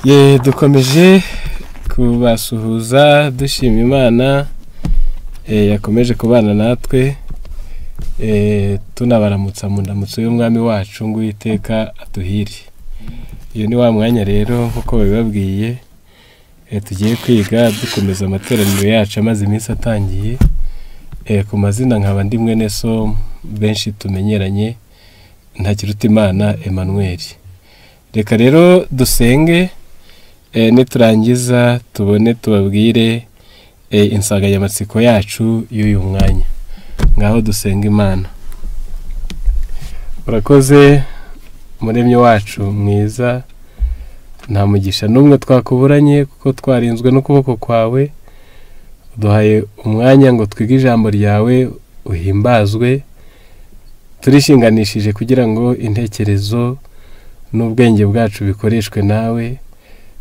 Ye, dukomeje kubasuhuza dushima Imana yakomeje kubana natwe, tunabaramutsa mu ndamutso y'umwami wacu ngo Uwiteka atuhire. Iyo ni wa mwanya rero nk'uko babibabwiye, tugiye kwiga dukomeza amateraniro yacu amaze iminsi atangiye. Ku mazina nkaba ndi mwene so benshi tumenyeranye, Ntakirutimana Emmanuel. Reka rero dusenge, niturangiza tubone tubabwire insanganyamatsiko yacu y'uyu mwanya. Ngaho dusenga Imana. Urakoze muremyi wacu mwiza, nta mugisha n'umwe twakuburanye kuko twarinzwe n'ukuboko kwawe. Uduhaye umwanya ngo twige ijambo ryawe, uhimbazwe. Turishinganishije kugira ngo intekerezo n'ubwenge bwacu bikoreshwe nawe,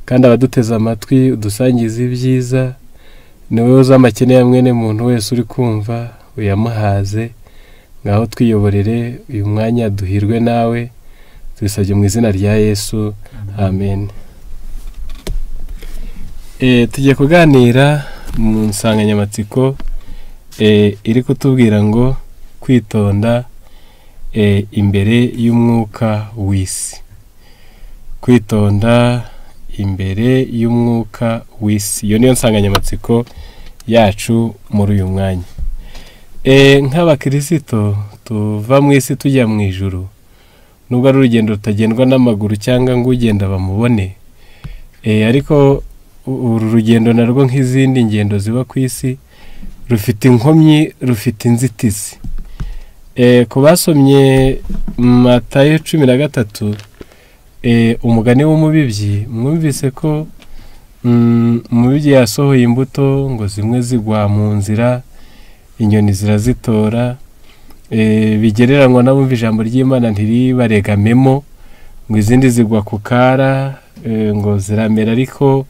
kandi abaduteze amatwi udusangize ibyiza. Ni wowe uzi amakene ya mwene muntu wese uri kumva, uyamuhaze. Ngaho twiyoborere uyu mwanya, duhirwe nawe. Tubisabye mu izina rya Yesu, amen. Tugiye kuganira mu nsanganyamatsiko iri kutubwira ngo kwitonda imbere y'umwuka w'isi. Kwitonda imbere y'umwuka w'isi, iyo niyo nsanganyamatsiko yacu muri uyu mwanya. Nk'abakirisito tuva mu isi tujya mu ijuru, nubwo ari urugendo rutagendwa n'amaguru cyangwa ngo ugenda bamubone, ariko uru rugendo narwo nk'izindi ngendo ziba ku isi rufite inkomyi, rufite inzitizi. Ku basomye Matayo 13, umugani w'umubibyi, mwumvise ko umubibyi yasohoye imbuto ngo zimwe zigwa mu nzira, inyoni zirazitora, bigereranywa n'abumva ijambo ry'Imana ntiribaregamemo, ngo izindi zigwa ku kara, ngo ziramera ariko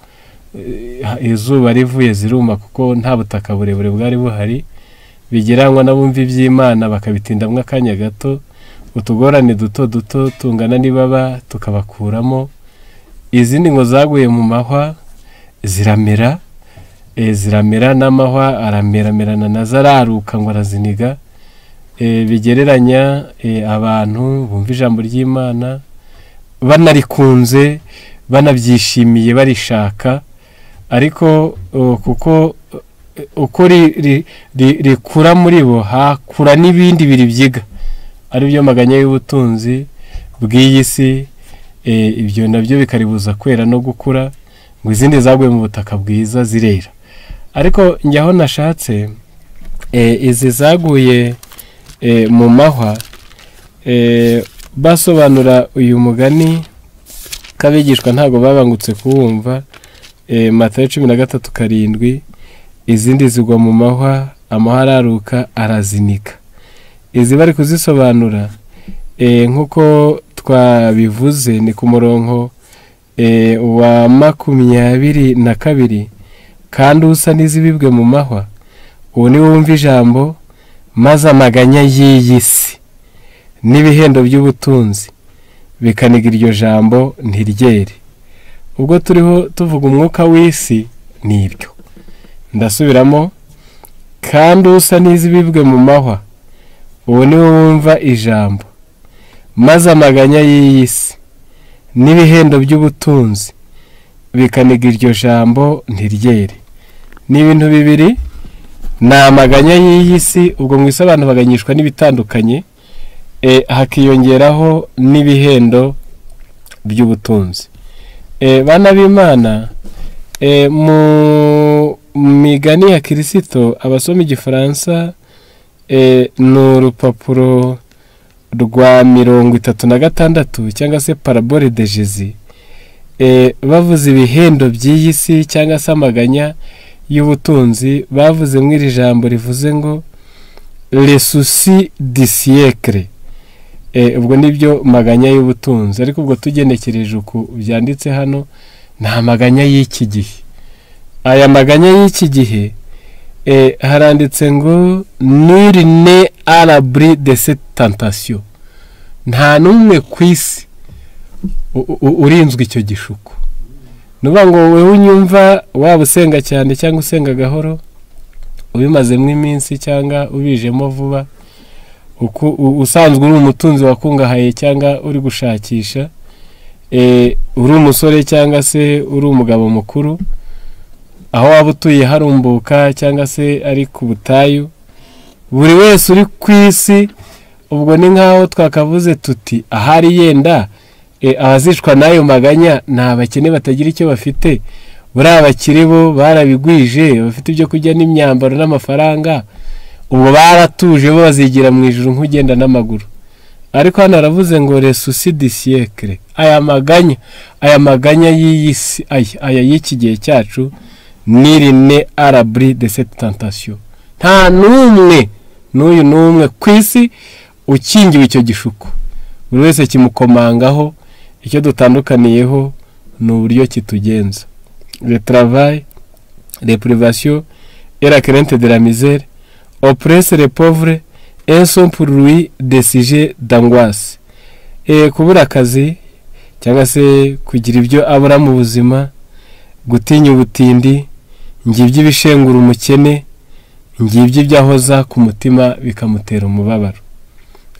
izuba rivuye ziruma kuko nta butaka burebure bwari buhari. Bigereranywa n'abumva iby'Imana bakabitindamwo akanya gato, utugorane duto duto tungana n'ibaba tukabakuramo. Izindi ngo zaguye mu mahwa ziramera, ziramera n'amahwa arameramerana nazo araruka ngo araziniga. Bigereranya abantu bumva ijambo ry'Imana banarikunze, banabyishimiye, barishaka, ariko kuko uko rikura muri bo hakura n'ibindi biribyiga, ari byo maganya y'ubutunzi bw'iyi si, ibyo nabyo bikaribuza kwera no gukura, ngo izindi zaguye mu butaka bwiza zirera. Ariko njyaho nashatse, izi zaguye mu mahwa, basobanura uyu mugani kabigishwa ntago babangutse kuwumva. Matayo 13:7, izindi zigwa mu mahwa, amahwa araruka arazinika. Izi bari kuzisobanura nkuko twabivuze ni ku murongo wa 22, kandi usa n'izibibwe mu mahwa, uwo ni wumva ijambo maze amaganya y'iyi si n'ibihendo by'ubutunzi bikaniga iryo jambo ntiryere. Ubwo turiho tuvuga umwuka w'isi ni ibyo. Ndasubiramo, kandi usa n'izibibwe mu mahwa, uwo ni wumva ijambo maze amaganya y'iyi si n'ibihendo by'ubutunzi bikaniga iryo jambo ntiryere. Ni ibintu bibiri, ni amaganya y'iyi si, ubwo mu isi abantu baganyishwa n'ibitandukanye, hakiyongeraho n'ibihendo by'ubutunzi. Bana b'Imana, mu migani ya Kirisito abasoma igifaransa, ni urupapuro rwa 36 cyangwa se parabole de Jésus, bavuze ibihendo by'iyi si cyangwa se amaganya y'ubutunzi, bavuze mu iri jambo rivuze ngo les soucis du siècle. Ubwo nibyo maganya y'ubutunzi, ariko ubwo tugenekereje uku byanditse hano, nta maganya y'iki gihe. Aya maganya y'iki gihe, haranditse ngo nul n'est à l'abri de cette tentation. Nta n'umwe ku isi urinzwe icyo gishuko. Nuba ngo wowe unyumva, waba usenga cyane cyangwa usenga gahoro, ubimazemo iminsi cyangwa ubijemo vuba, usanzwe uri umutunzi wakungahaye cyangwa uri gushakisha, uri umusore cyangwa se uri umugabo mukuru, aho waba utuye harumbuka cyangwa se ari ku butayu, buri wese uri ku isi, ubwo ni nkaho twakavuze tuti ahari yenda abazicwa n'ayo maganya ni abakene batagira icyo bafite, buriya abakire bo barabigwije, bafite ibyo kurya n'imyambaro n'amafaranga, ubwo baratuje bo bazigira mu ijuru nk'ugenda n'amaguru. Ariko hano aravuze ngo les soucis du siècle, aya maganya y'iyi si, aya y'iki gihe cyacu, nul n'est à l'abri de cette tentation. Nta n'umwe n'uyu n'umwe ku isi ukingiwe icyo gishuko, buri wese kimukomangaho. Icyo dutandukaniyeho ni uburyo kitugenza. Le travail, les privations et la crainte de la misère oppressent les pauvres et sont pour lui des sujets d'angoisse. Kubura akazi cyangwa se kugira ibyo abura mu buzima, gutinya ubutindi, ngibyo ibishengura umukene, ngibyo ibyo ahoza ku mutima bikamutera umubabaro.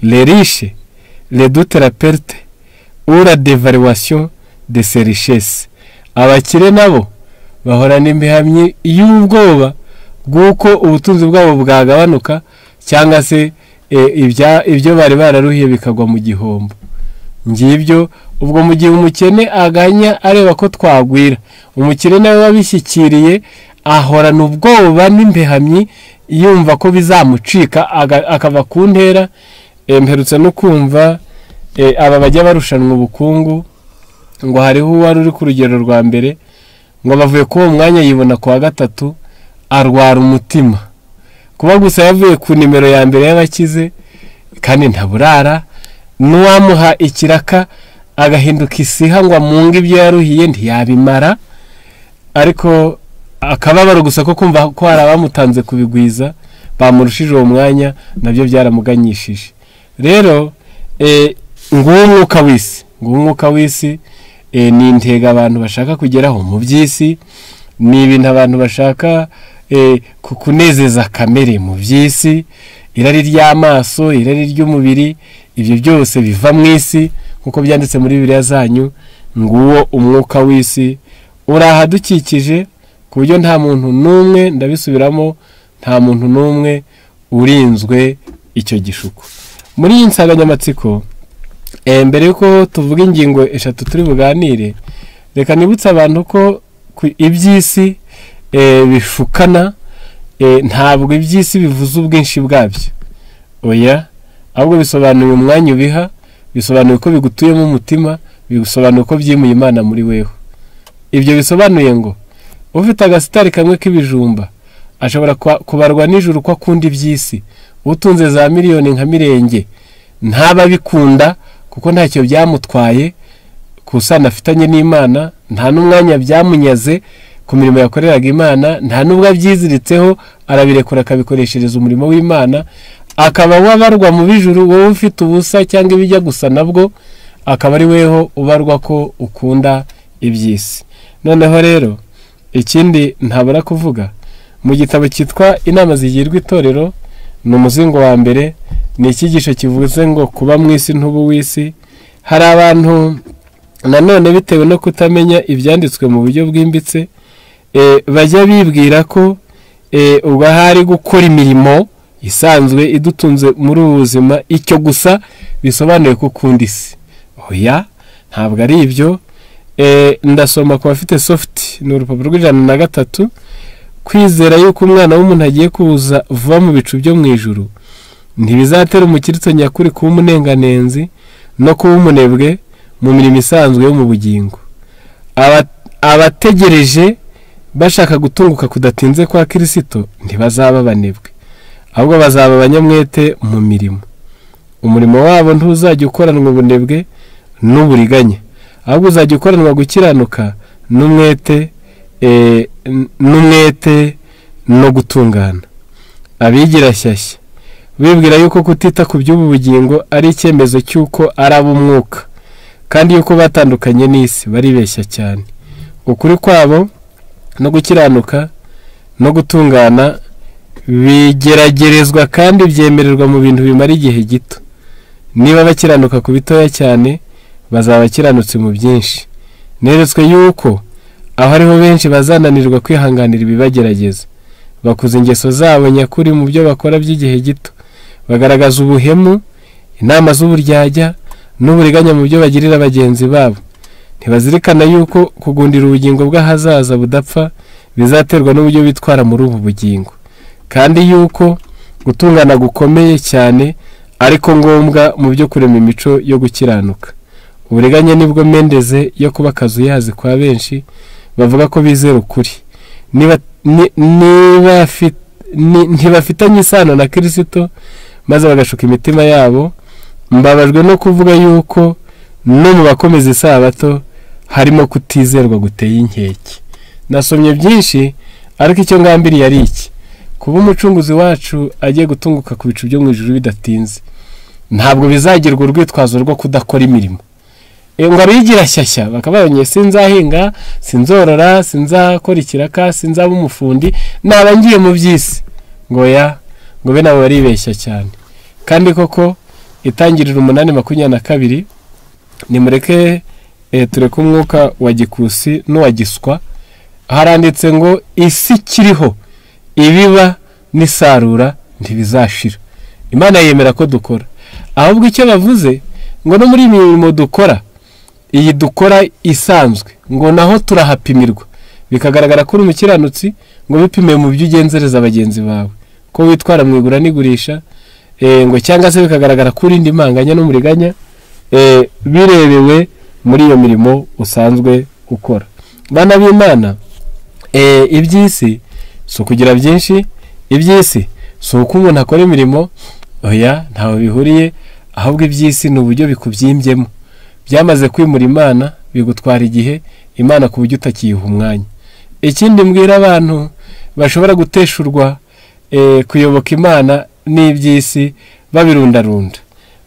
Les riches redoutent la perte ou la dévaluation de ses richesses. Abakire nabo bahorana imihamyi y'ubwoba bw'uko ubutunzi bwabo bwagabanuka cyangwa se ibyo bari bararuhiye bikagwa mu gihombo. Ngibyo ubwo mu gihe umukene aganya areba ko twagwira, umukire nawe wabishyikiriye ahorana ubwoba n'imbehamyi yumva ko bizamucika akava ku ntera. Mperutse no kumva aba bajya barushanwa ubukungu, ngo hariho uwari uri ku rugero rwa mbere, ngo bavuye kuri uwo mwanya yibona ku wa gatatu, arwara umutima kuba gusa yavuye ku nimero ya mbere y'abakize, kandi ntaburara, n'uwamuha ikiraka agahinduka isiha ngo amunge ibyo yaruhiye ntiyabimara, ariko akababaro gusa ko kumva ko hari abamutanze kubigwiza bamurushije uwo mwanya, nabyo byaramuganyishije. Rero nguwo umwuka w'isi, nguwo umwuka w'isi ni intego abantu bashaka kugeraho mu by'isi, ni ibintu abantu bashaka kunezeza kamere mu by'isi, irari ry'amaso, irari ry'umubiri, ibyo byose biva mu isi nkuko byanditse muri Bibiliya zanyu. Nguwo umwuka w'isi uri ahadukikije ku buryo nta muntu n'umwe, ndabisubiramo, nta muntu n'umwe urinzwe icyo gishuko. Muri iyi nsanganyamatsiko, mbere yuko tuvuga ingingo eshatu turi buganire, reka nibutse abantu ko iby'isi bishukana. Ntabwo iby'isi bivuze ubwinshi bwabyo, oya, ahubwo bisobanuye umwanya ubiha, bisobanuye ko bigutuyemo umutima, bisobanuye ko byimuye Imana muri weho. Ibyo bisobanuye ngo ufite agasitari kamwe k'ibijumba ashobora kubarwa nijoro ko akunda iby'isi, utunze za miliyoni nka mirenge ntaba bikunda kuko ntacyo byamutwaye kusana afitanye n'Imana, nta n'umwanya byamunyaze ku mirimo yakoreraga Imana, nta n'ubwo abyiziritseho, arabirekura akabikoreshereza umurimo w'Imana, akaba wabarwa mu bijuru. Wowe ufite ubusa cyangwa ibijya gusa nabwo, akaba ari weho ubarwa ko ukunda iby'isi. Noneho rero ikindi ntabura kuvuga, mu gitabo cyitwa Inama zigirwa itorero, ni umuzingo wa mbere, ni icyigisho kivuze ngo kuba mu isi ntubu w'isi. Hari abantu nanone bitewe no kutamenya ibyanditswe mu buryo bwimbitse, bajya bibwira ko ubwo ahari gukora imirimo isanzwe idutunze muri ubu buzima, icyo gusa bisobanuye ko ukunda isi. Oya, ntabwo ari ibyo. Ndasoma ku bafite soft, ni urupapuro rw'103. Kwizera yuko umwana w'umuntu agiye kuza vuba mu bicu byo mu ijuru ntibizatera umukristo nyakuri kuba umunenganenzi no kuba umunebwe mu mirimo isanzwe yo mu bugingo. Abategereje bashaka gutunguka kudatinze kwa Kristo ntibazaba abanebwe, ahubwo bazaba abanyamwete mu mirimo. Umurimo wabo ntuzajya ukoranwa ubunebwe n'uburiganya, ahubwo uzajya ukoranwa gukiranuka n'umwete no gutungana. Abigira shyashya bibwira yuko kutita ku by'ubu bugingo ari icyemezo cy'uko ari ab'umwuka, kandi yuko batandukanye n'isi, baribeshya cyane. Ukuri kwabo no gukiranuka no gutungana bigeragerezwa kandi byemererwa mu bintu bimara igihe gito. Niba bakiranuka ku bitoya cyane, bazaba bakiranutse mu byinshi. Neretswe yuko aho ariho benshi bazananirwa kwihanganira ibibagerageza. Bakuza ingeso zabo nyakuri mu byo bakora by'igihe gito, bagaragaza ubuhemu, inama z'uburyarya n'uburiganya mu byo bagirira bagenzi babo. Ntibazirikana yuko kugundira ubugingo bw'ahazaza budapfa bizaterwa n'uburyo bitwara muri ubu bugingo, kandi yuko gutungana gukomeye cyane ariko ngombwa mu byo kurema imico yo gukiranuka. Uburiganya nibwo mendeze yo kuba akazuyazi kwa benshi bavuga ko bizera ukuri. Ntibafitanye isano na Kristo, maze bagashuka imitima yabo. Mbabajwe no kuvuga yuko no mu bakomeza isabato harimo kutizerwa guteye inkeke. Nasomye byinshi, ariko icyo ngambiriye ari iki: kuba umucunguzi wacu agiye gutunguka ku bicu byo mu ijuru bidatinze, ntabwo bizagirwa urwitwazo rwo kudakora imirimo. Ngo abigira shyashya bakabonye sinzahinga, sinzorora, sinzakora ikiraka, sinzaba umufundi, naba ngiye mu by'isi. Ngo ya, ngo be nabo baribeshya cyane. Kandi koko Itangiriro 8:22, nimureke tureke umwuka wa gikusi n'uwa giswa. Haranditse ngo isi kiriho ibiba n'isarura ntibizashira. Imana yemera ko dukora, ahubwo icyo bavuze ngo no muri mirimo dukora, iyi dukora isanzwe, ngo naho turahapimirwa bikagaragara ko uri umukiranutsi, ngo bipime mu byo ugenzereza bagenzi bawe, ko witwara mu igura n'igurisha, ngo cyangwa se bikagaragara ko urindi impanganya n'umuriganya, birebewe muri iyo mirimo usanzwe ukora. Bana b'Imana, iby'isi si ukugira byinshi, iby'isi si uko umuntu akora imirimo, oya ntawe bihuriye, ahubwo iby'isi ni uburyo bikubyimbyemo. Byamaze kwimura Imana, bigutwara igihe, Imana ku buryo utakiyiha umwanya. Ikindi mbwira abantu bashobora guteshurwa kuyoboka Imana n'iby'isi babirundarunda,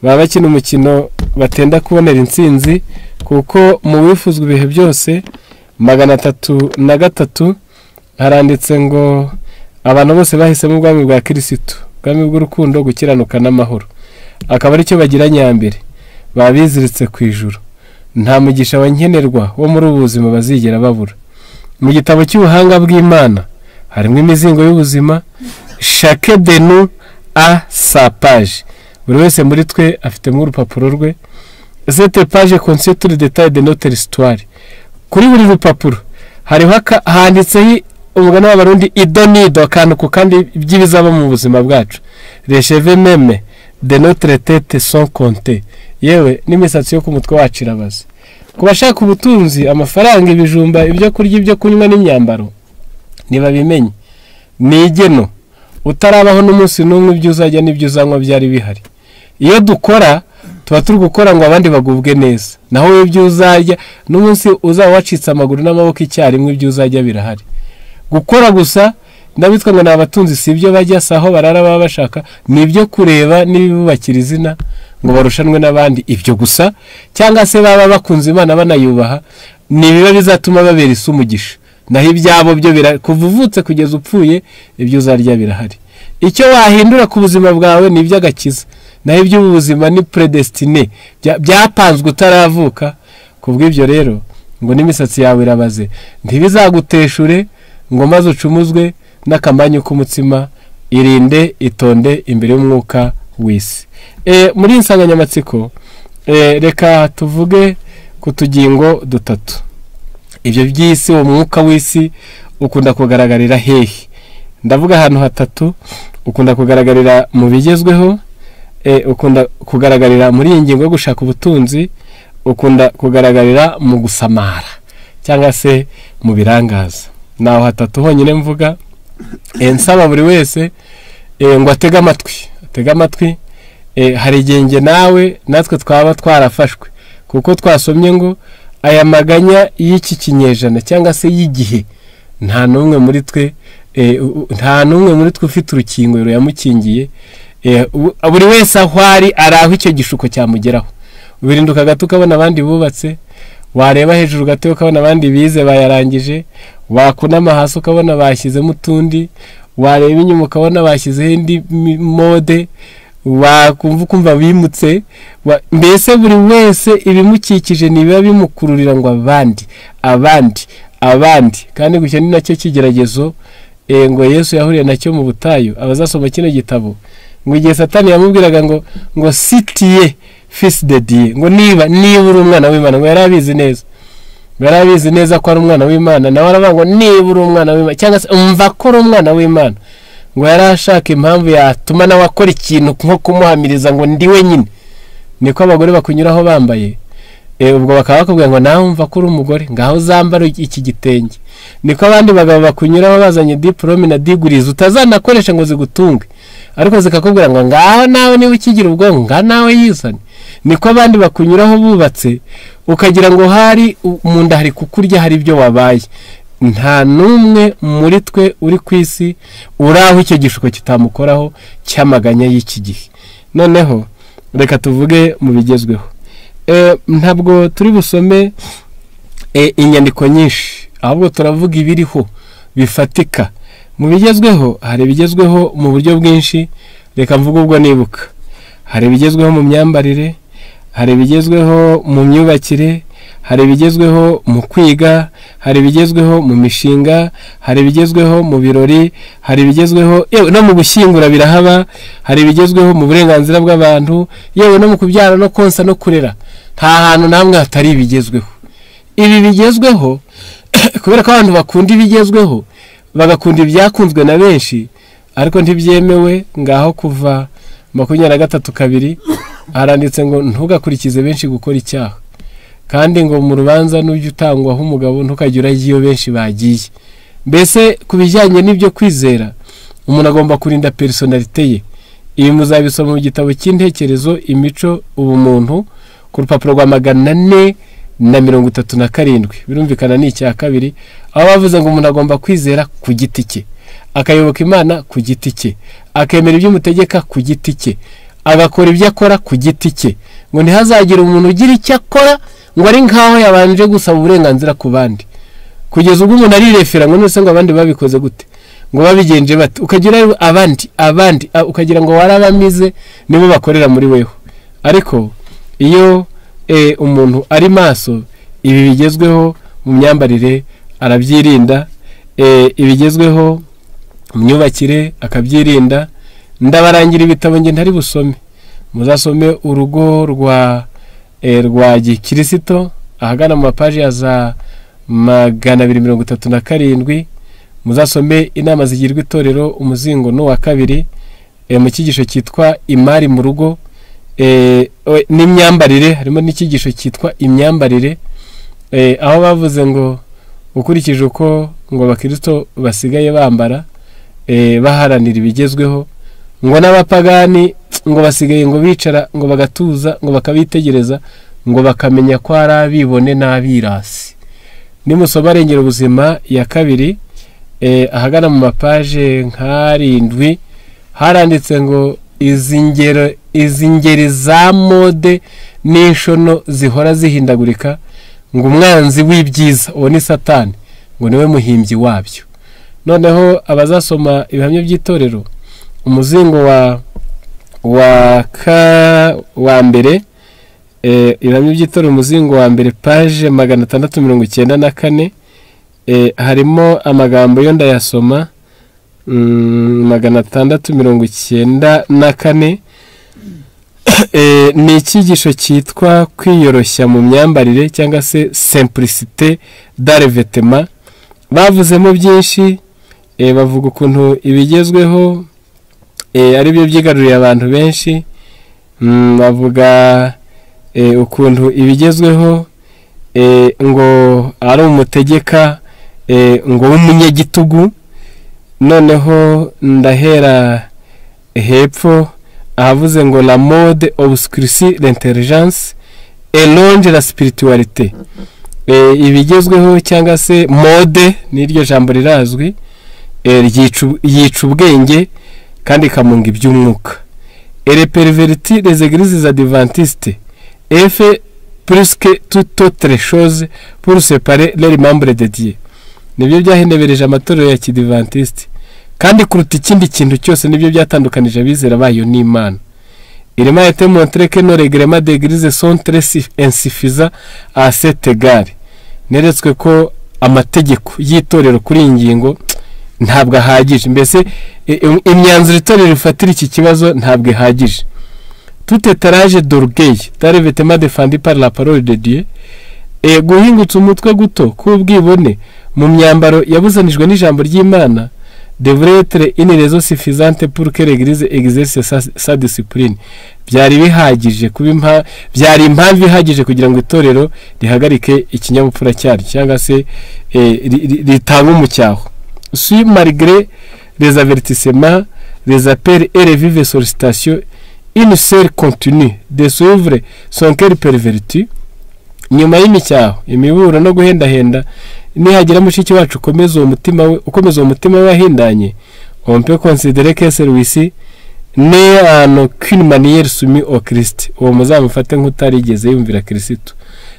baba bakina umukino batenda kubonera intsinzi, kuko mu wifuzwa ibihe byose 303 haranditse ngo abantu bose bahisemo ubwami bwa Kristo, ubwami bw'urukundo, gukiranuka n'amahoro, akaba aricyo bagira nyambere, babiziritse ku ijuru. Nta mugisha wa nkenerwa wo muri ubu buzima bazigera babura. Mu gitabo cy'ubuhanga bw'Imana harimo imizingo y'ubuzima, chaque de nous a sa page. Buri wese muri twe afitemo urupapuro rwe. Cette page contient tous les détails de notre histoire. Kuri buri rupapuro hariho handitseho umugani w'Abarundi idonido, akantu ku kandi by'ibizaba mu buzima bwacu. Les cheveux même de notre tête sont comptés. Yewe n'imisatsi yo ku mutwe wacu irabaze. Ku bashaka ubutunzi, amafaranga, ibijumba, ibyo kurya, ibyo kunywa n'imyambaro, ntibabimenye. Ni igeno utarabaho n'umunsi n'umwe, ibyo uzajya n'ibyo uzanywa byari bihari. Iyo dukora tuba turi gukora ngo abandi bagubwe neza, naho ibyo uzajya n'umunsi uzaba wacitse amaguru n'amaboko icyarimwe, ibyo uzajya birahari. Gukora gusa ndabitwa ngo ni abatunzi, si ibyo bajya, si aho barara baba bashaka, ni ibyo kureba n'ibibubakira izina ngo barushanwe n'abandi, ibyo gusa. Cyangwa se baba bakunze Imana banayubaha, ni biba bizatuma babera isi umugisha. Naho ibyabo byo kuva uvutse kugeza upfuye, ibyo uzarya birahari. Icyo wahindura ku buzima bwawe ni iby'agakiza, naho iby'ubu buzima ni predestine, byapanzwe utaravuka. Kubw'ibyo rero ngo n'imisatsi yawe irabaze, ntibizaguteshure ngo maze ucumuzwe n'akamanyu k'umutsima. Irinde, itonde imbere y'umwuka w'isi. Muri insanganyamatsiko reka tuvuge ku tugingo dutatu. Ibyo by'isi, uwo mwuka w'isi ukunda kugaragarira hehe? Ndavuga ahantu hatatu. Ukunda kugaragarira mu bigezweho, ukunda kugaragarira muri iyi ngingo yo gushaka ubutunzi, ukunda kugaragarira mu gusamara cyangwa se mu birangaza. Naho hatatu honyine mvuga. Nsaba buri wese ngo atege amatwi, atege amatwi. Hari igihe nawe natwe twaba twarafashwe, kuko twasomye ngo aya maganya y'iki kinyejana cyangwa se y'igihe, nta n'umwe muri twe nta n'umwe muri twe ufite urukingo yamukingiye. Buri wese aho ari aho icyo gishuko cyamugeraho. Ubirinduka gato ukabona abandi bubatse, Wareba hejuru gato ukabona abandi bize bayarangije, wakunama hasi ukabona bashyizemo utundi, wareba inyuma ukabona bashyizeho indi mode, wakumva ukumva bimutse. Mbese buri wese ibimukikije nibiba bimukururira ngo abandi abandi abandi. Kandi gucyo ni nacyo kigeragezo ngo Yesu yahuriye nacyo mu butayu. Abazasoma kino gitabo ngo igihe Satani yamubwiraga ngo si tu es fils de Dieu, ngo niba uri umwana w'Imana, ngo yarabizi neza, yarabizi neza ko ari umwana w'Imana, nawe aravuga ngo niba uri umwana w'Imana, cyangwa se umva ko uri umwana w'Imana, ngo yarashaka impamvu yatuma nawe akora ikintu nko kumuhamiriza ngo ndi wenyine. Niko abagore bakunyuraho bambaye, ubwo bakaba bakubwira ngo nawe umva ko uri umugore, ngaho uzambara iki gitenge. Niko abandi bagabo bakunyuraho bazanye diplome na degrees utazanakoresha ngo zigutunge, ariko zikakubwira ngo ngaho nawe niba ukigira ubwonko ngaho nawe yizane. Niko abandi bakunyuraho bubatse, ukagira ngo hari mu nda hari kukurya, hari ibyo wabaye. Nta n'umwe muri twe uri ku isi uraho icyo gishuko kitamukoraho cyamaganya y'iki gihe. Noneho reka tuvuge mu bigezweho. Ntabwo turi busome inyandiko nyinshi, ahubwo turavuga ibiriho bifatika. Mu bigezweho hari ibigezweho mu buryo bwinshi, reka mvuge ubwo nibuka. Hari ibigezweho mu myambarire, hari ibigezweho mu myubakire, hari ibigezweho mu kwiga, hari ibigezweho mu mishinga, hari ibigezweho mu birori, hari ibigezweho yewe no mu gushyingura birahaba, hari ibigezweho mu burenganzira bw'abantu, yewe no mu kubyara no konsa no kurera. Nta hantu namwe hatari ibigezweho. Ibi bigezweho kubera ko abantu bakunda ibigezweho, bagakunda ibyakunzwe na benshi, ariko ntibyemewe. Ngaho kuva 23:2 haranditse ngo ntugakurikize benshi gukora icyaha, kandi ngo mu rubanza n'ujya utangwaho umugabo ntukajya urajya iyo benshi bagiye. Mbese ku bijyanye n'ibyo kwizera, umuntu agomba kurinda personalite ye. Ibi muzabisoma mu gitabo cy'intekerezo, imico, ubumuntu, ku rupapuro rwa 437. Birumvikana ni icya kabiri, aho bavuze ngo umuntu agomba kwizera ku giti cye, akayoboka Imana ku giti cye, akemera ibyo umutegeka ku giti cye, agakora ibyo akora ku giti cye, ngo ntihazagire umuntu ugira icyo akora ngo ari nkaho yabanje gusaba uburenganzira ku bandi. Kugeza ubwo umuntu arirefera ngo none ngo abandi babikoze gute, ngo babigenje bate, ukagira abandi abandi, ukagira ngo warabamize nibo bakorera muri weho. Ariko iyo umuntu ari maso, ibi bigezweho mu myambarire arabyirinda, ibigezweho mu myubakire akabyirinda. Ndabarangira ibitabo nge ntari busome, muzasome urugo rwa gikirisito ahagana mu mapaji ya za 237, muzasome inama zigirwa itorero umuzingo n'uwa kabiri, mu cyigisho cyitwa imari mu rugo n'imyambarire, harimo n'ikigisho cyitwa imyambarire, aho bavuze ngo ukurikije uko ngo abakristo basigaye bambara, baharanira ibigezweho, ngo n'abapagani ngo basigaye ngo bicara ngo bagatuza ngo bakabitegereza ngo bakamenya ko ari abibone n'abirasi. Nimusoma Arengera Ubuzima ya kabiri, ahagana mu mapaje nk'arindwi, haranditse ngo izi ngeri za mode n'inshono zihora zihindagurika, ngo umwanzi w'ibyiza uwo ni Satani, ngo niwe muhimbyi wabyo. Noneho abazasoma ibihamya by'itorero umuzingo wa mbere, ibihamya by'itorero umuzingo wa mbere page 694, harimo amagambo yo ndayasoma. 694 ni icyigisho cyitwa kwiyoroshya mu myambarire cyangwa se simplicité dans les vêtements. Bavuzemo byinshi, bavuga ukuntu ibigezweho ari byo byigaruriye abantu benshi, bavuga ukuntu ibigezweho ngo ari umutegeka ngo w'umunyagitugu. Noneho ndahera hepfo ahavuze ngo la mode obscurcit l'intelligence et longe la spiritualité. Ibigezweho cyangwa se mode n'iryo jambo rirazwi, yica ubwenge kandi ikamunga iby'umwuka. Elle pervertit les églises adventistes et fait plus que toute autre chose pour séparer les membres de Dieu. Nibyo byahenebereje amatorero ya Kidivantiste, kandi kuruta ikindi kintu cyose nibyo byatandukanije abizera bayo n'Imana. Il m'a été montré que nos règlements d'église sont très insuffisants à cet égard. Neretswe ko amategeko y'itorero kuri iyi ngingo ntabwo ahagije, mbese imyanzuro itorero rifatira iki kibazo ntabwo ihagije. Tout étalage d'orgueil dans les vêtements défendus par la parole de Dieu, et guhingutsa umutwe guto k'ubwibone mu myambaro yabuzanijwe n'ijambo ry'Imana devrait être une raison suffisante pour que l'église exerce sa discipline. Byari bihagije kuba byari impamvu ihagije kugira ngo itorero rihagarike ikinyabupfura cyaryo cyangwa se ritange umucyaho. Si malgré les avertissements, les appels et les vives sollicitations, une sœur continue de suivre son cœur perverti, nyuma y'imicyaho, imiburo no guhendahenda, nihagira mushiki wacu ukomeza uwo mutima we wahindanye, on peut considérer que celui-ci n'est en aucune manière soumis au Christ. Uwo muzamufate nk'utarigeze yumvira Kristo.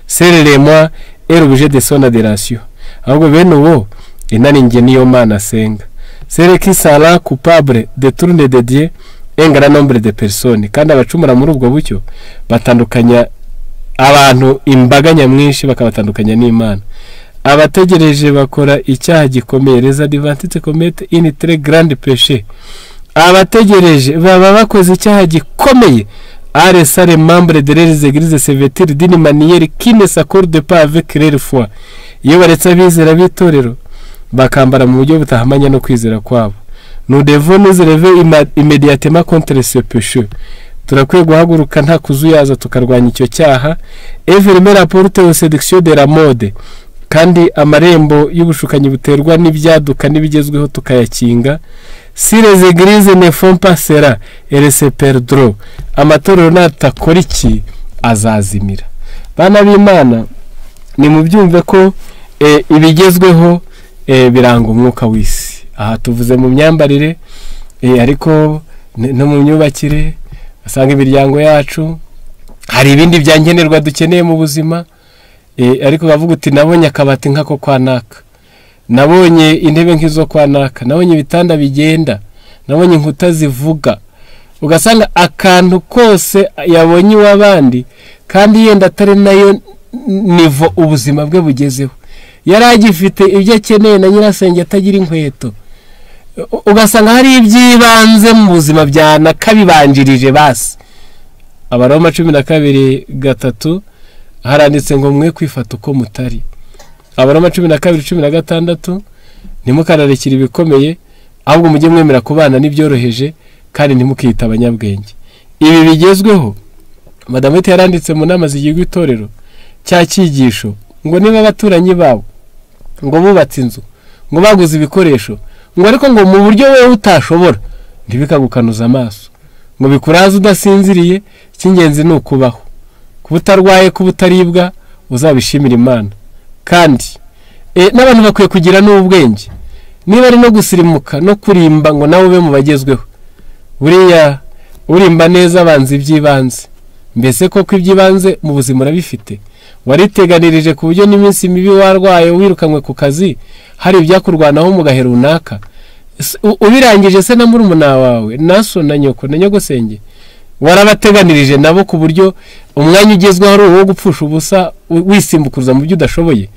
Seul moi est l'objet de son adoration. Ahubwo bene uwo inarinjye niyo Mana asenga. Celui qui sera coupable détourne de Dieu un grand nombre de personnes. Kandi abacumura muri ubwo buryo batandukanya abantu imbaga nyamwinshi, bakabatandukanya n'Imana. Abategereje bakora icyaha gikomeye. Les adventistes commettent une très grande péché. Abategereje baba bakoze icyaha gikomeye. À les membres de leurs églises se vêtir d'une manière qui ne s'accorde pas avec leur foi. Iyo baretse abizera b'itorero bakambara mu buryo butahamanya no kwizera kwabo. Nous devons nous élever immédiatement contre ce péché. Turakwiye guhaguruka nta kuzuyaza tukarwanya icyo cyaha. Et fermer la porte aux séductions de la mode. Kandi amarembo y'ubushukanyi buterwa n'ibyaduka n'ibigezweho tukayakinga. Si les églises ne font pas cela, elles se perdront. Amatorero natakora iki azazimira. Bana b'Imana, ni mubyumve ko ibigezweho biranga umwuka w'isi. Aha tuvuze mu myambarire, ariko no mu myubakire, asanga imiryango yacu hari ibindi byankenerwa dukeneye mu buzima. Ariko bavuga uti nabonye akabati nk'ako kwa naka, nabonye intebe nk'izo kwa naka, nabonye ibitanda bigenda, nabonye inkuta zivuga. Ugasanga akantu kose yabonye iw'abandi kandi yenda atari nayo nivo ubuzima bwe bugezeho, yari agifite ibyo akeneye na nyirasenge atagira inkweto. Ugasanga hari iby'ibanze mu buzima byanakabibanjirije basi. Abaroma 12:3 haranditse ngo mwe kwifata uko mutari. Abaroma 12:16 ntimukararikire ibikomeye, ahubwo mujye mwemera kubana n'ibyoroheje kandi ntimukiyita abanyabwenge. Ibi bigezweho Madame yaranditse mu nama zigirwa itorero cya cyigisho ngo niba abaturanyi babo ngo bubatse inzu, ngo baguze ibikoresho, ngo ariko ngo mu buryo wewe utashobora, ntibikagukanuza amaso, ngo bikuraze udasinziriye. Icy'ingenzi ni ukubaho, kuba utarwaye, kuba utaribwa, uzabishimira Imana. Kandi n'abantu bakwiye kugira n'ubwenge, niba ari no gusirimuka no kurimba ngo nawe ube mu bagezweho. Buriya urimba neza abanza iby'ibanze. Mbese koko iby'ibanze mu buzima urabifite? Wariteganirije ku buryo n'iminsi mibi warwaye wirukanywe ku kazi hari ibyakurwanaho mu gahe runaka? Ubirangije se na murumuna wawe na so na nyoko na nyogosenge warabateganirije nabo ku buryo umwanya ugezweho ari uwo gupfusha ubusa wisimbukuruza mu byo udashoboye?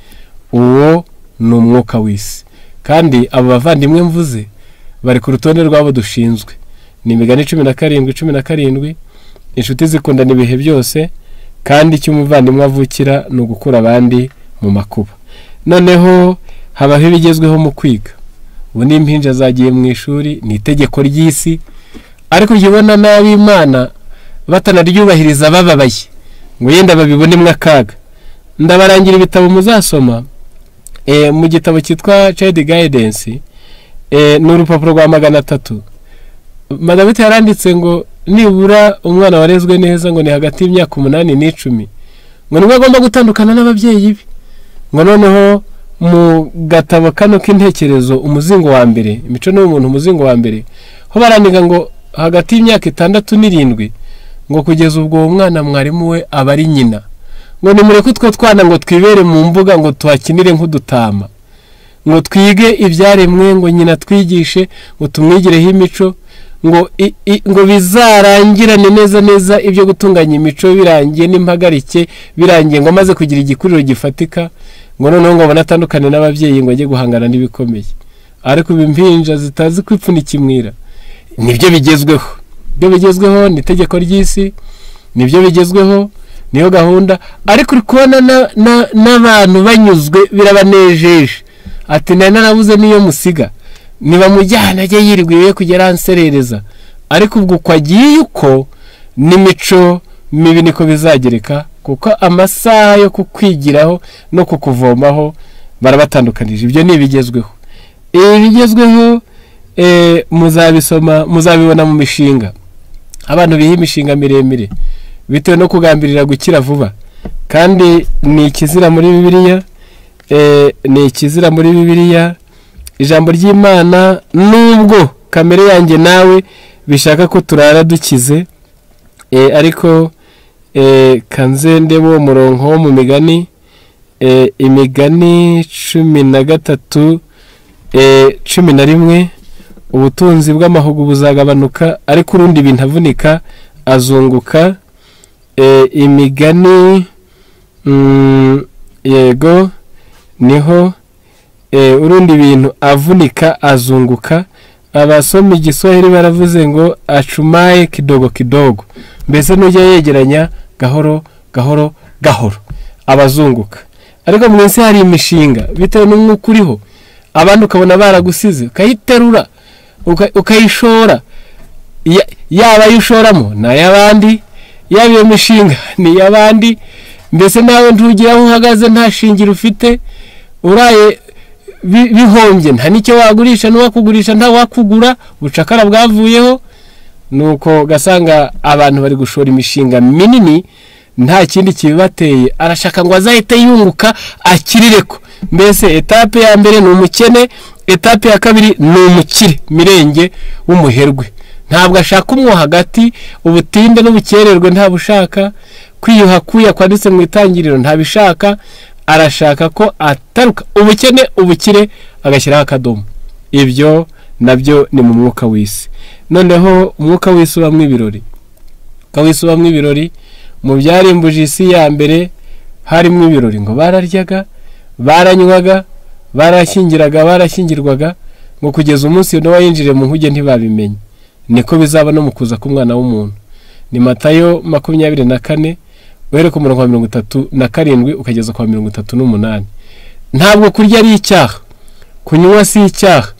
Uwo ni umwuka w'isi. Kandi abo bavandimwe mvuze bari ku rutonde rw'abo dushinzwe. Ni imigani 17:17. Inshuti zikundana ibihe byose, kandi icyo umuvandimwe avukira ni ugukura abandi mu makuba. Noneho habaho ibigezweho mu kwiga. Ubu n'impinja zagiye mu ishuri, ni itegeko ry'isi, ariko ujya n'ab'Imana batanaryubahiriza bababaye ngo yenda babibonemo akaga. Ndabarangira ibitabo muzasoma. Mu gitabo cyitwa Child Guidance, ni urupapuro rwa 300. Madame yaranditse ngo nibura umwana warezwe neza ngo ni hagati y'imyaka 8 na 10 ngo nibwo agomba gutandukana n'ababyeyi be. Ngo noneho mu gatabo kano k'intekerezo umuzingo wa mbere, imico n'umuntu umuzingo wa mbere, ho barandika ngo hagati y'imyaka 6 na 7 ngo kugeza ubwo uwo mwana mwarimu we aba ari nyina. Ngo nimureke utwo twana ngo twibere mu mbuga, ngo tuhakinire nk'udutama, ngo twige ibyaremwe, ngo nyina twigishe, ngo tumwigireho imico, ngo bizarangirane neza neza ibyo gutunganya imico birangiye n'impagarike birangiye, ngo amaze kugira igikuriro gifatika, ngo noneho ngo abone atandukane n'ababyeyi, ngo ajye guhangana n'ibikomeye. Ariko ubu impinja zitazi kwipfunika imwira, nibyo bigezweho. Ibyo bigezweho ni itegeko ry'isi, nibyo bigezweho, niyo gahunda. Ariko uri kubona n'abantu banyuzwe, birabanejeje. Ati nari narabuze niyo musiga, nibamujyana ajye yiriguye kugera anserereza. Ariko ubwo uko agiye uko n'imico mibi niko bizagereka, kuko amasaha yo kukwigiraho no kukuvomaho barabatandukanije. Ibyo ni ibigezweho. Ibigezweho muzabisoma, muzabibona mu mishinga. Abantu biha imishinga miremire bitewe no kugambirira gukira vuba, kandi ni ikizira muri Bibiliya. Ni ikizira muri Bibiliya. Ijambo ry'Imana, nubwo kamere yanjye nawe bishaka ko turara dukize, ariko kanze ndebe uwo murongo wo mu migani, imigani 13 11, ubutunzi bw'amahugu buzagabanuka, ariko urundi bintu avunika azunguka. Imigani yego niho urundi bintu avunika azunguka. Abasoma igiswahili baravuze ngo acumaye kidogo kidogo, mbese nujya yegeranya gahoro gahoro gahoro abazunguka. Ariko mu isi hari imishinga bitewe n'umwuka uriho, abandi ukabona baragusize, ukayiterura ukayishora, yaba ayushoramo n'ay'abandi, yaba iyo mishinga ni iy'abandi, mbese nawe ntugira aho uhagaze, nta shingiro ufite, uraye bihombye, nta n'icyo wagurisha, n'uwakugurisha nta wakugura, ubucakara bwavuyeho. Nuko gasanga abantu bari gushora imishinga minini nta kindi kibibateye, arashaka ngo azahite yunguka akirireko. Mbese etape ya mbere ni umukene, etape ya kabiri ni umukire mirenge w'umuherwe. Ntabwo ashaka umwo hagati, ubutinde n'ubukererwe ntabushaka, kwiyuha kuya kwanditse mu itangiriro ntabishaka, arashaka ko ataruka ubukene ubukire agashyiraho akadomo. Ibyo nabyo ni mu mwuka w'isi. Noneho umwuka w'isi ubamwo ibirori, umwuka w'isi ubamwo ibirori. Mu byarimbuje isi ya mbere harimo ibirori, ngo bararyaga, baranywaga, barashyingiraga, barashyingirwaga, ngo kugeza umunsi Nowa yinjiriye mu nkuge ntibabimenye. Niko bizaba no mu kuza k'umwana w'umuntu. Ni Matayo 24 uhereye ku murongo wa 37 ukageza ku wa 38. Ntabwo kurya ari icyaha, kunywa si icyaha,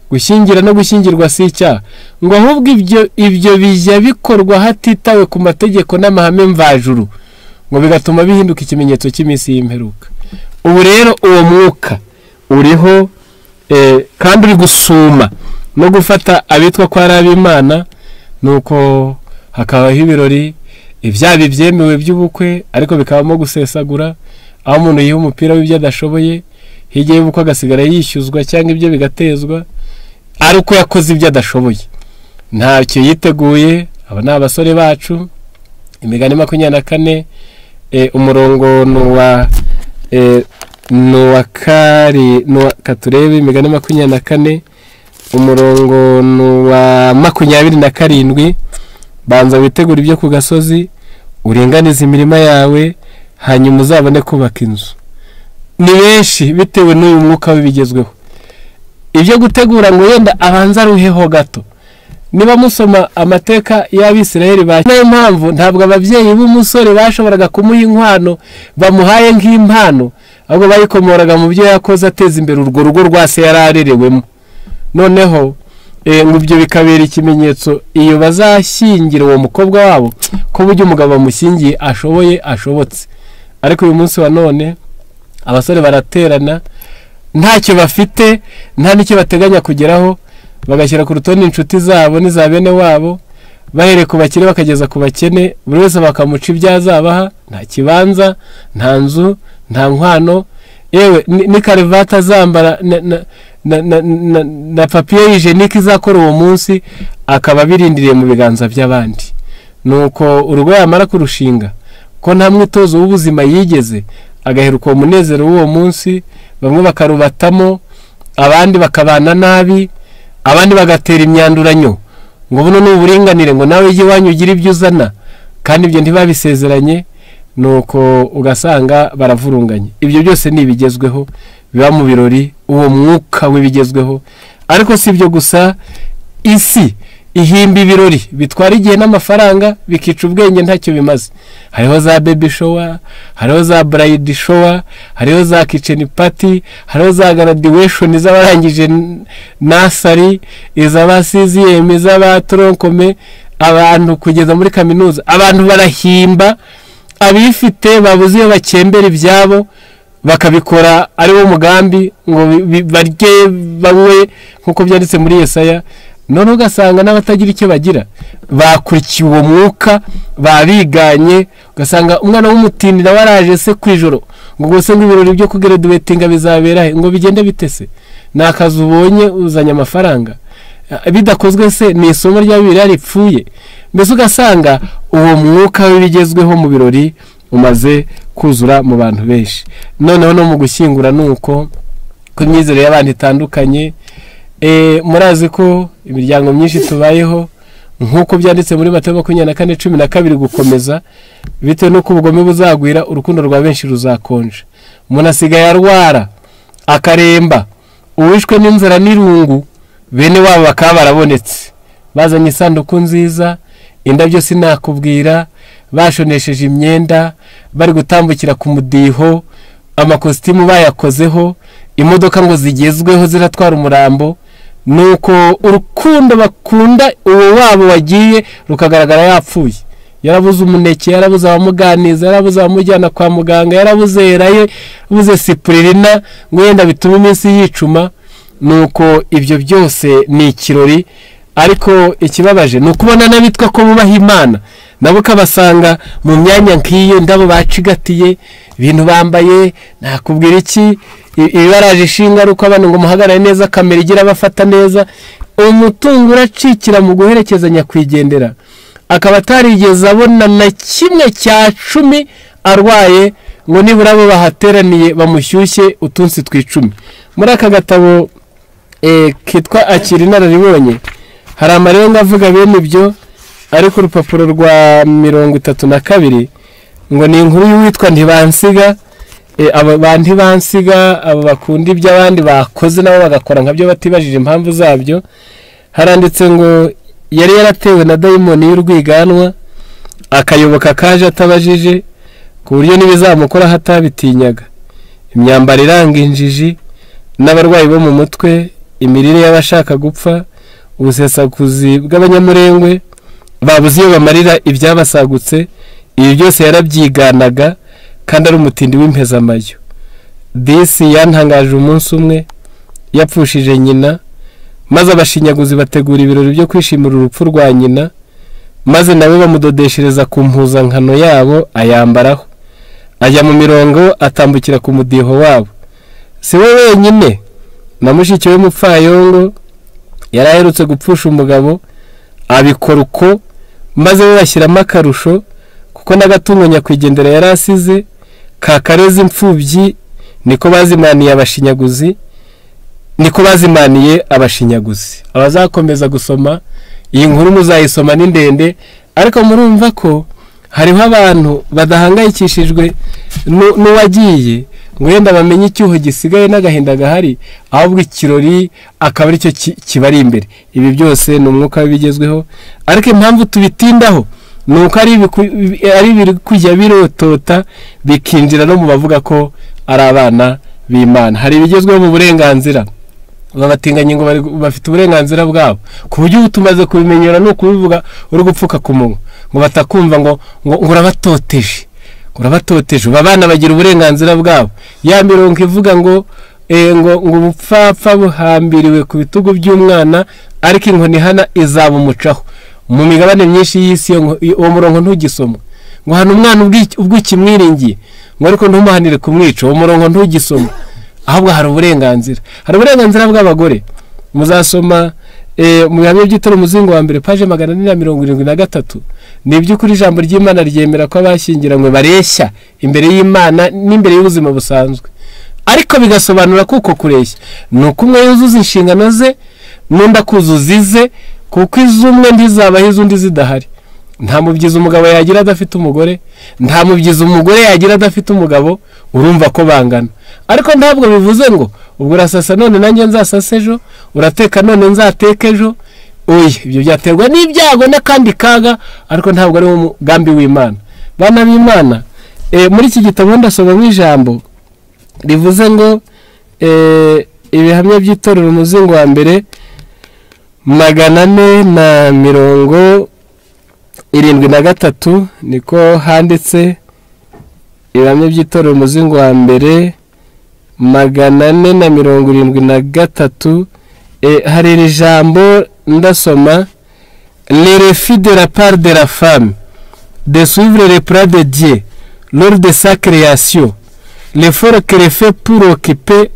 gushyingira no gushyingirwa si icyaha, ngo ahubwo ibyo bijya bikorwa hatitawe ku mategeko n'amahame mvajuru, ngo bigatuma bihinduka ikimenyetso cy'iminsi y'imperuka. Ubu rero uwo mwuka uriho, kandi uri gusuma no gufata abitwa ko ari ab'Imana. Nuko hakabaho ibirori, ibyaha byemewe by'ubukwe, ariko bikabamo gusesagura, aho umuntu yiha umupira w'ibyo adashoboye, hirya y'ubukwe agasigara yishyuzwa cyangwa ibyo bigatezwa, ari uko yakoze ibyo adashoboye, ntacyo yiteguye. Aba ni abasore bacu. Imigani 24 umurongo nuwa kari katurebe. Imigani 24 umurongo nuwa 27, banza witegura ibyo ku gasozi, uringanize imirima yawe, hanyuma uzabone kubaka inzu. Ni benshi bitewe n'uyu mwuka w'ibigezweho, ibyo gutegura ngo yenda abanza aruheho gato. Niba musoma amateka y'Abisirayeli ba, niyo mpamvu ntabwo ababyeyi b'umusore bashoboraga kumuha inkwano bamuhaye nk'impano, ahubwo bayikomoraga mu byo yakoze ateza imbere urwo rugo rwa se yararerewemo. Noneho ngo ibyo bikabera ikimenyetso iyo bazashyingira uwo mukobwa wabo, ko buryo umugabo bamushyingiye ashoboye ashobotse. Ariko uyu munsi wa none abasore baraterana ntacyo bafite, nta n'icyo bateganya kugeraho, bagashyira ku rutonde inshuti zabo n'iza bene wabo, bahereye ku bakire bakageza ku bakene, buri wese bakamuca ibyo azabaha, nta kibanza, nta nzu, nta nkwano, yewe ni karuvati azambara na papiye hygiénique izakora uwo munsi, akaba abirindiriye mu biganza by'abandi. Nuko urugo yamara kurushinga, ko nta mwitozo w'ubuzima yigeze, agaheruka uwo munezero w'uwo munsi. Bamwe bakarubatamo, abandi bakabana nabi, abandi bagatera imyanduranyo ngo buno ni uburinganire, ngo nawe ujye iwanyu ugire ibyo uzana, kandi ibyo ntibabisezeranye. Nuko ugasanga baravurunganye. Ibyo byose ni ibigezweho biba mu birori, uwo mwuka w'ibigezweho. Ariko si ibyo gusa, isi ihimba ibirori bitwara igihe n'amafaranga, bikica ubwenge ntacyo bimaze. Hariho za baby shower, hariho za bride shower, hariho za kitchen party, hariho za graduation z'abarangije nursery, iz'aba sixième, iz'aba tronc commun, abantu kugeza muri kaminuza. Abantu barahimba, abifite babuze iyo bakembera ibyabo bakabikora ari wo mugambi, ngo barye banywe nk'uko byanditse muri Yesaya. None ugasanga n'abatagira icyo bagira bakurikiye uwo mwuka, babiganye. Ugasanga umwana w'umutindi nawe araje se ku ijoro ngo gusa ngo ibirori byo kugraduatinga bizabera he, ngo bigende bitese, ni akazi ubonye uzanye amafaranga, bidakozwe se ni isomo rya Bibiliya ripfuye. Mbese ugasanga uwo mwuka w'ibigezweho mu birori umaze kuzura mu bantu benshi. Noneho no mu gushyingura ni uko, ko imyizerere y'abantu itandukanye. Murazi ko imiryango myinshi tubayeho nk'uko byanditse muri Matayo 24:12 gukomeza, bitewe n'uko ubugome buzagwira, urukundo rwa benshi ruzakonja. Umuntu asigaye arwara akaremba, uwishwe n'inzara n'irungu, bene wabo bakaba barabonetse, bazanye isanduku nziza, indabyo sinakubwira, bashonesheje imyenda, bari gutambukira ku mudiho, amakositimu bayakozeho, imodoka ngo zigezweho ziratwara umurambo. Nuko urukundo bakunda uwo wabo wagiye rukagaragara yapfuye, yarabuze umuneke, yarabuze abamuganiza, yarabuze abamujyana kwa muganga, yarabuze eraye, yarabuze sipuririna ngo yenda bitume iminsi yicuma. Nuko ibyo byose ni ikirori. Ariko ikibabaje ni ukubona n'abitwa ko bubaha Imana nabo ukabasanga mu myanya nk'iyo, ndabo bacigatiye ibintu bambaye, nakubwira iki, ibibaraje ishinga ari uko abantu ngo muhagarare neza, kamera igira abafata neza. Umutungo uracikira mu guherekeza nyakwigendera, akaba atarigeze abona na kimwe cya 10 arwaye, ngo nibura abo bahateraniye bamushyushye utunsi tw'icumi. Muri aka gatabo kitwa Akira Inararibonye hari amarenga avuga bene ibyo, ariko urupapuro rwa 32 ngo ni inkuru y'uwitwa Ntibansiga. Aba ba Ntibansiga, abo bakunda ibyo abandi bakoze nabo bagakora nkabyo batibajije impamvu zabyo. Haranditse ngo yari yaratewe na dayimoni y'urwiganwa, akayoboka kaje atabajije, ku buryo n'ibizamukora hatabitinyaga. Imyambaro iranga injiji n'abarwayi bo mu mutwe, imirire y'abashaka gupfa, ubusesakuzi bw'abanyamurengwe babuze iyo bamarira ibyabasagutse, ibi byose yarabyiganaga kandi ari umutindi w'impezamayo. Disi yantangaje umunsi umwe yapfushije nyina, maze abashinyaguzi bategura ibirori byo kwishimira urupfu rwa nyina, maze nawe bamudodeshereza ku mpuzankano yabo ayambaraho, ajya mu mirongo atambukira ku mudiho wabo. Si we wenyine, na mushiki we Mupfayongo yari aherutse gupfusha umugabo, abikora uko, maze we bashyiramo akarusho, kuko n'agatungo nyakwigendera yari asize kakareza imfubyi, niko bazimaniye abashinyaguzi, niko bazimaniye abashinyaguzi. Abazakomeza gusoma iyi nkuru muzayisoma ni ndende, ariko murumva ko hariho abantu badahangayikishijwe n'uwagiye ngo yenda bamenye icyuho gisigaye n'agahinda gahari, ahubwo ikirori akaba aricyo kibari imbere. Ibi byose ni umwuka w'ibigezweho, ariko impamvu tubitindaho ni uko ari ibiri kujya birotota bikinjira no mu bavuga ko ari abana b'Imana. Hari ibigezweho mu burenganzira, babatinganye ngo bafite uburenganzira bwabo, ku buryo ubu tumaze kubimenyera ni ukubivuga uri gupfuka ku munwa, ngo batakumva ngo urabatoteje, urabatoteje. Ubu abana bagira uburenganzira bwabo. Ya mirongo ivuga ngo ngo ubupfapfa buhambiriwe ku bitugu by'umwana, ariko inkoni ihana izabumucaho. Mu migabane myinshi y'isi uwo murongo ntugisomwa, ngo hano umwana ubwo ukimwiringiye, ngo ariko ntumuhanire kumwica, uwo murongo ntugisomwa. Ahubwo hari uburenganzira, hari uburenganzira bw'abagore. Muzasoma mu bihamya by'itorero umuzingo wa mbere paje 473. Ni iby'ukuri ijambo ry'Imana ryemera ko abashyingiranywe bareshya imbere y'Imana n'imbere y'ubuzima busanzwe, ariko bigasobanura kuko kureshya ni uko umwe yuzuza inshingano ze n'undi akuzuza ize, kuko iz'umwe ntizabaho iz'undi zidahari. Nta mubyizi umugabo yagira adafite umugore, nta mubyizi umugore yagira adafite umugabo, urumva ko bangana. Ariko ntabwo bivuze ngo ubwo urasasa none nanjye nzasasa ejo, urateka none nzateka ejo. Oya, ibyo byaterwa n'ibyago n'akandi kaga, ariko ntabwo ari umugambi w'Imana. Bana b'Imana, muri iki gitabo ndasoma mu ijambo rivuze ngo ibihamya by'itorero umuzingo wa mbere 473 niko handitse. Ibihamya by'itorero umuzingo wa mbere 473, hari iri jambo ndasoma: le refus de la part de la femme de suivre les plans de Dieu lors de sa création, l'effort qu'elle fait pour occuper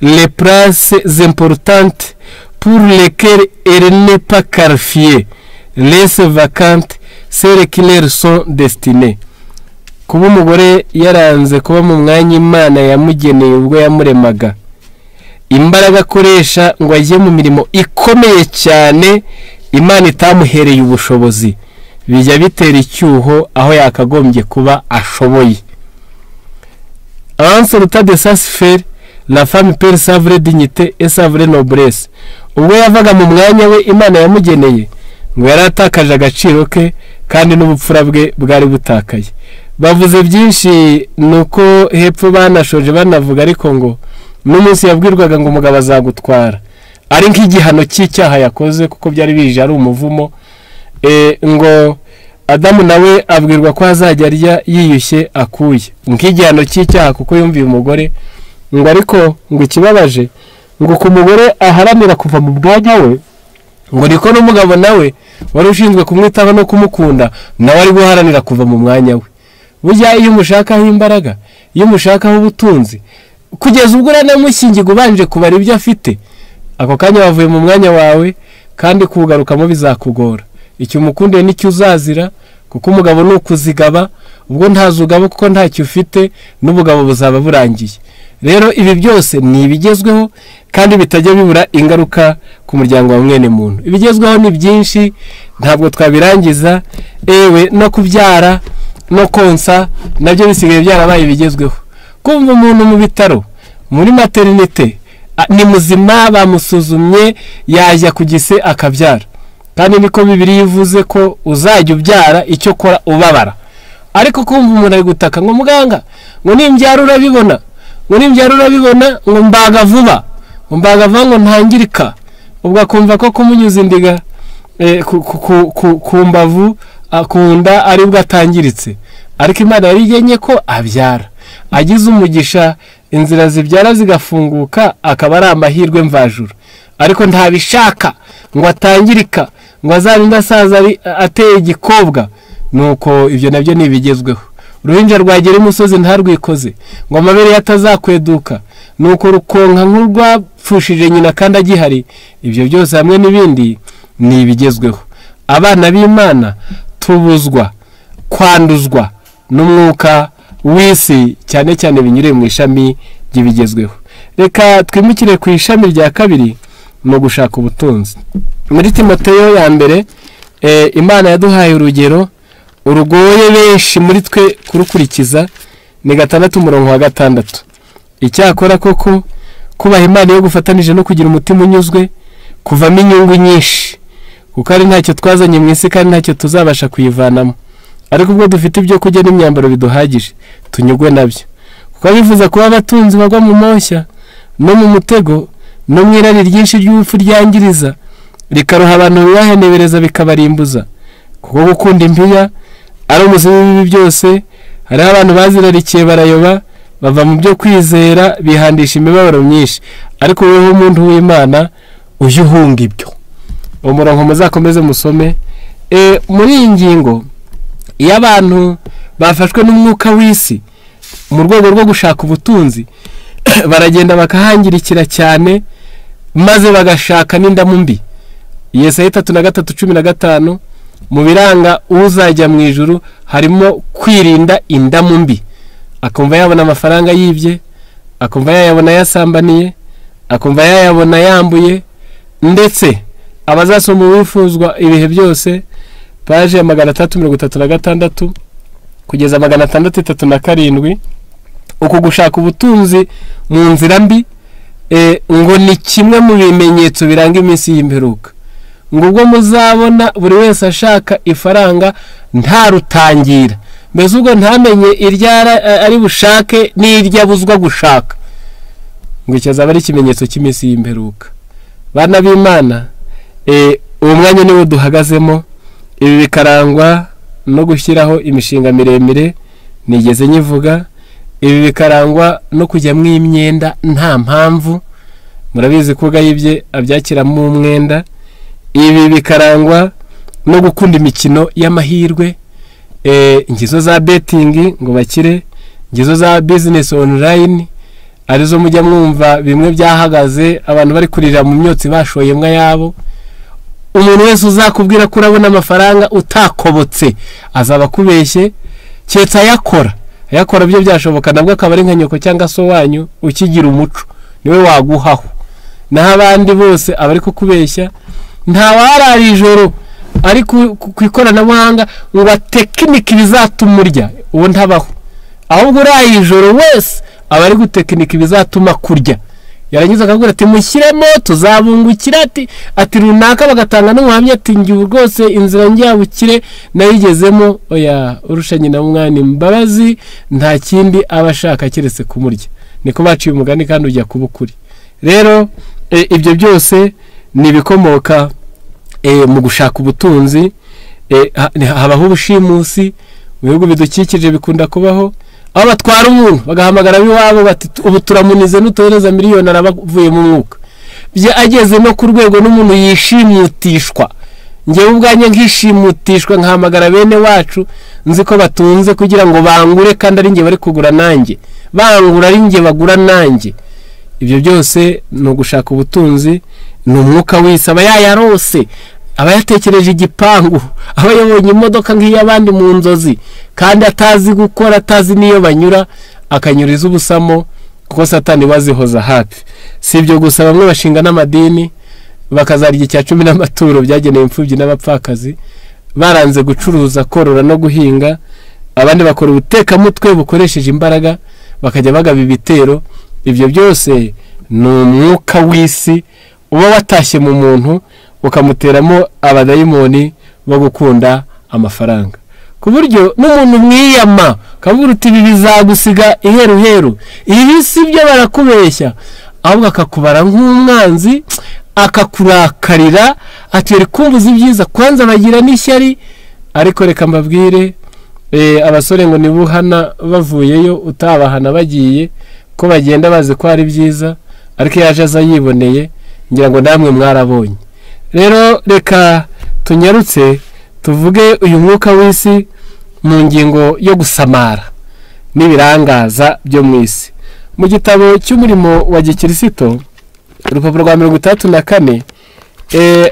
les places importantes pour lesquelles elle n'est pas qualifiée, laisse vacantes celles qui leur sont destinées. Kuba umugore yaranze kuba mu mwanya Imana yamugeneye ubwo yamuremaga, imbaraga akoresha ngo ajye mu mirimo ikomeye cyane Imana itamuhereye ubushobozi, bijya bitera icyuho aho yakagombye kuba ashoboye. En sortant de sa sphère, la femme perd sa vraie dignité et sa vraie noblesse. Ubwo yavaga mu mwanya we Imana yamugeneye, ngo yari atakaje agaciro ke kandi n'ubupfura bwe bwari butakaye. Bavuze byinshi nuko hepfo banashoje banavuga, ariko ngo n'umunsi yabwirwaga ngo umugabo azagutwara ari nk'igihano cy'icyaha yakoze, kuko byari bije ari umuvumo. Ngo Adamu nawe abwirwa ko azajya arya yiyushye akuye, nk'igihano cy'icyaha kuko yumviye umugore. Ngo ariko ngo ikibabaje ngo ku mugore aharanira kuva mu mwanya we, ngo niko n'umugabo nawe wari ushinzwe kumwitaho no kumukunda nawe ari guharanira kuva mu mwanya we. Burya iyo umushakaho imbaraga, iyo umushakaho ubutunzi, kugeza ubwo uranamushyingiye ubanje kubara ibyo afite, ako kanya wavuye mu mwanya wawe kandi kuwugarukamo bizakugora. Icyo umukundiye nicyo uzazira, kuko umugabo ni ukuzigaba, ubwo ntazugaba kuko ntacyo ufite, n'ubugabo buzaba burangiye. Rero ibi byose ni ibigezweho kandi bitajya bibura ingaruka ku muryango wa mwene muntu. Ibigezweho ni byinshi, ntabwo twabirangiza. Ewe no kubyara no konsa nabyo bisigaye byarabaye ibigezweho. Kumva umuntu mu bitaro muri maternité ni muzima, bamusuzumye, yajya ku gise akabyara, kandi niko Bibiliya ivuze ko uzajya ubyara icyo kora ubabara. Ariko kumva umuntu ari gutaka ngo muganga ngo nimbyara urabibona, ngo nimbyara urabibona, ngo mbaga vuba, ngo mbaga vuba, ngo ntangirika, ubwo akumva ko kumunyuza indiga ku mbavu akunda aribwo atangiritse. Ariko Imana yarigenye ko abyara, agize umugisha inzira zibyara zigafunguka, akaba ari amahirwe mvajuru. Ariko ntabishaka ngo atangirika, ngo azarinde asaza ateye igikobwa. Nuko ibyo nabyo ni ibigezweho. Uruhinja rwagera imusozi ntarwikoze, ngo amabere atazakweduka, nuko rukonka nk'urwapfushije nyina kandi agihari. Ibyo byose hamwe n'ibindi ni ibigezweho. Abana b'Imana tubuzwa kwanduzwa n'umwuka w'isi, cyane cyane binyuriye mu ishami ry'ibigezweho. Reka twimukire ku ishami rya kabiri, mu gushaka ubutunzi. Muri Timoteyo ya mbere, Imana yaduhaye urugero urugoye benshi muri twe kurukurikiza, ni 6:6. Icyakora koko kubaha Imana yo gufatanije no kugira umutima unyuzwe kuvamo inyungu nyinshi, kuko ari ntacyo twazanye mu isi kandi ntacyo tuzabasha kuyivanamo. Ariko ubwo dufite ibyo kurya n'imyambaro biduhagije, tunyugwe nabyo. Kuko abifuza kuba abatunzi bagwa mu moshya no mu mutego no mu irari ryinshi ry'urupfu ryangiriza, rikaroha abantu bibahenebereza bikabarimbuza. Kuko gukunda impiya ari umuzi w'ibibi byose, hariho abantu bazirarikiye barayoba, bava mu byo kwizera, bihandisha imibabaro myinshi. Ariko wowe umuntu w'Imana ujye uhunga ibyo. Umurongo muzakomeze musome. Muri iyi ngingo, iyo abantu bafashwe n'umwuka w'isi mu rwego rwo gushaka ubutunzi, baragenda bakahangirikira cyane, maze bagashaka n'indamu mbi. Yesaya 33:15, mu biranga uzajya mu ijuru harimo kwirinda indamu mbi. Akumva yabona amafaranga yibye, akumva yayabona yasambaniye, akumva yayabona yambuye. Ndetse abazasoma uwifuzwa ibihe byose, paje ya 336 kugeza 637, uku gushaka ubutunzi mu nzira mbi ngo ni kimwe mu bimenyetso biranga iminsi y'imperuka. Ngo ubwo muzabona buri wese ashaka ifaranga nta rutangira, mbese ubwo ntamenye iryo ari bushake n'iryo abuzwa gushaka, ngo icyo azaba ari ikimenyetso cy'iminsi y'imperuka. Bana b'Imana, uwo mwanya niwo duhagazemo. Ibi bikarangwa no gushyiraho imishinga miremire nigeze nyivuga. Ibi bikarangwa no kujya mu imyenda nta mpamvu, murabizi ko gayibye abyakiramo umwenda. Ibi bikarangwa no gukunda imikino y'amahirwe, ingizo za betting ngo bakire, ingizo za business online arizo mujya mwumva bimwe byahagaze abantu bari kurira mu myotsi bashoye mwa yabo. Umuntu wese uzakubwira ko urabona amafaranga utakobotse azaba kubeshye, keretse ayakora byo byashoboka, nabwo akaba ari nka nyoko cyangwa so wanyu ukigira umuco niwe waguhaho. Naho abandi bose abari kukubeshya. Nta warara ijoro ari ku ikoranabuhanga ngo atekinike ibizatuma urya, uwo ntabaho. Ahubwo uraye ijoro wese aba ari gutekinika ibizatuma kurya. Yarangiza akabwira ati mushyiremo tuzabungukira, ati runaka, bagatanga n'umuhamya ati ngiye rwose inzira njyabukire nayigezemo. Oya, urusha nyina w'umwana imbabazi nta kindi aba ashaka keretse kumurya. Niko baciye umugani kandi ujya kuba ukuri. Rero ibyo byose ni ibikomoka mu gushaka ubutunzi. Habaho ubushimusi mu bihugu bidukikije, bikunda kubaho, aho batwara umuntu bagahamagara ab'iwabo bati ubu turamunize nutohereza miliyoni arabavuye mu mwuka. Ageze no ku rwego n'umuntu yishimutishwa. Njyewe ubwanjye nkishimutishwa nkahamagara bene wacu nzi ko batunze kugira ngo bangure, kandi ari njye bari kugura nanjye, bangura ari njye bagura nanjye. Ibyo byose ni ugushaka ubutunzi, ni umwuka w'isi. Aba yayarose, aba yatekereje igipangu, aba yabonye imodoka nk'iy'abandi mu nzozi, kandi atazi gukora, atazi n'iyo banyura, akanyuriza ubusamo, kuko Satani wazihoza hafi. Si ibyo gusa, bamwe bashinga n'amadini bakazarya icya 10 n'amaturo byagenewe imfubyi n'abapfakazi, baranze gucuruza, korora no guhinga. Abandi bakora ubutekamutwe bukoresheje imbaraga, bakajya bagaba ibitero. Ibyo byose ni umwuka w'isi uba watashye mu muntu, ukamuteramo abadayimoni bo gukunda amafaranga, ku buryo n'umuntu mwiyama kavuga uti ibi bizagusiga iheruheru, ibi si byo barakubeshya, ahubwo akakubara nk'umwanzi, akakurakarira, ati yari kumbuza ibyiza, kwanza bagira n'ishyari. Ariko reka mbabwire, abasore ngo nibuhana bavuyeyo utabahana bagiye, ko bagenda bazi ko ari byiza, ariko yaje aza yiboneye, ngira ngo namwe mwarabonye. Rero reka tunyarutse tuvuge uyu mwuka w'isi mu ngingo yo gusamara n'ibirangaza byo mu isi. Mu gitabo cy'umurimo wa gikirisito, urupapuro rwa 34,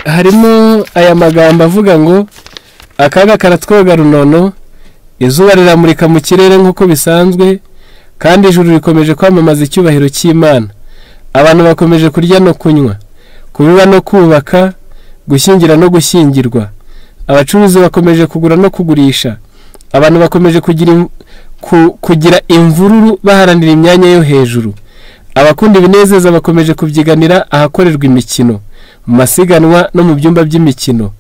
harimo aya magambo avuga ngo akaga karatwoga runono, izuba riramurika mu kirere nk'uko bisanzwe, kandi ijuru rikomeje kwamamaza icyubahiro cy'Imana. Abantu bakomeje kurya no kunywa, kubiba no kubaka, gushyingira no gushyingirwa. Abacuruzi bakomeje kugura no kugurisha. Abantu bakomeje kugira imvururu baharanira imyanya yo hejuru. Abakunda ibinezeza bakomeje kubyiganira ahakorerwa imikino, mu masiganwa no mu byumba by'imikino.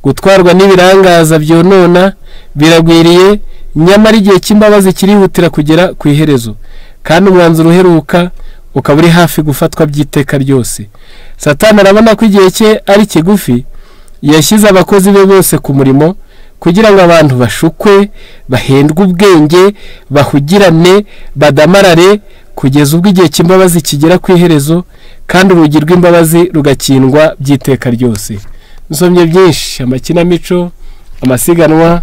Gutwarwa n'ibirangaza byonona biragwiriye, nyamara igihe cy'imbabazi kirihutira kugera ku iherezo, kandi umwanzuro uheruka ukaba uri hafi gufatwa by'iteka ryose. Satani arabona ko igihe cye ari kigufi, yashyize abakozi be bose ku murimo kugira ngo abantu bashukwe, bahendwe ubwenge, bahugirane, badamarare, kugeza ubwo igihe cy'imbabazi kigera ku iherezo, kandi urugi rw'imbabazi rugakindwa by'iteka ryose. Nsomye byinshi, amakinamico, amasiganwa,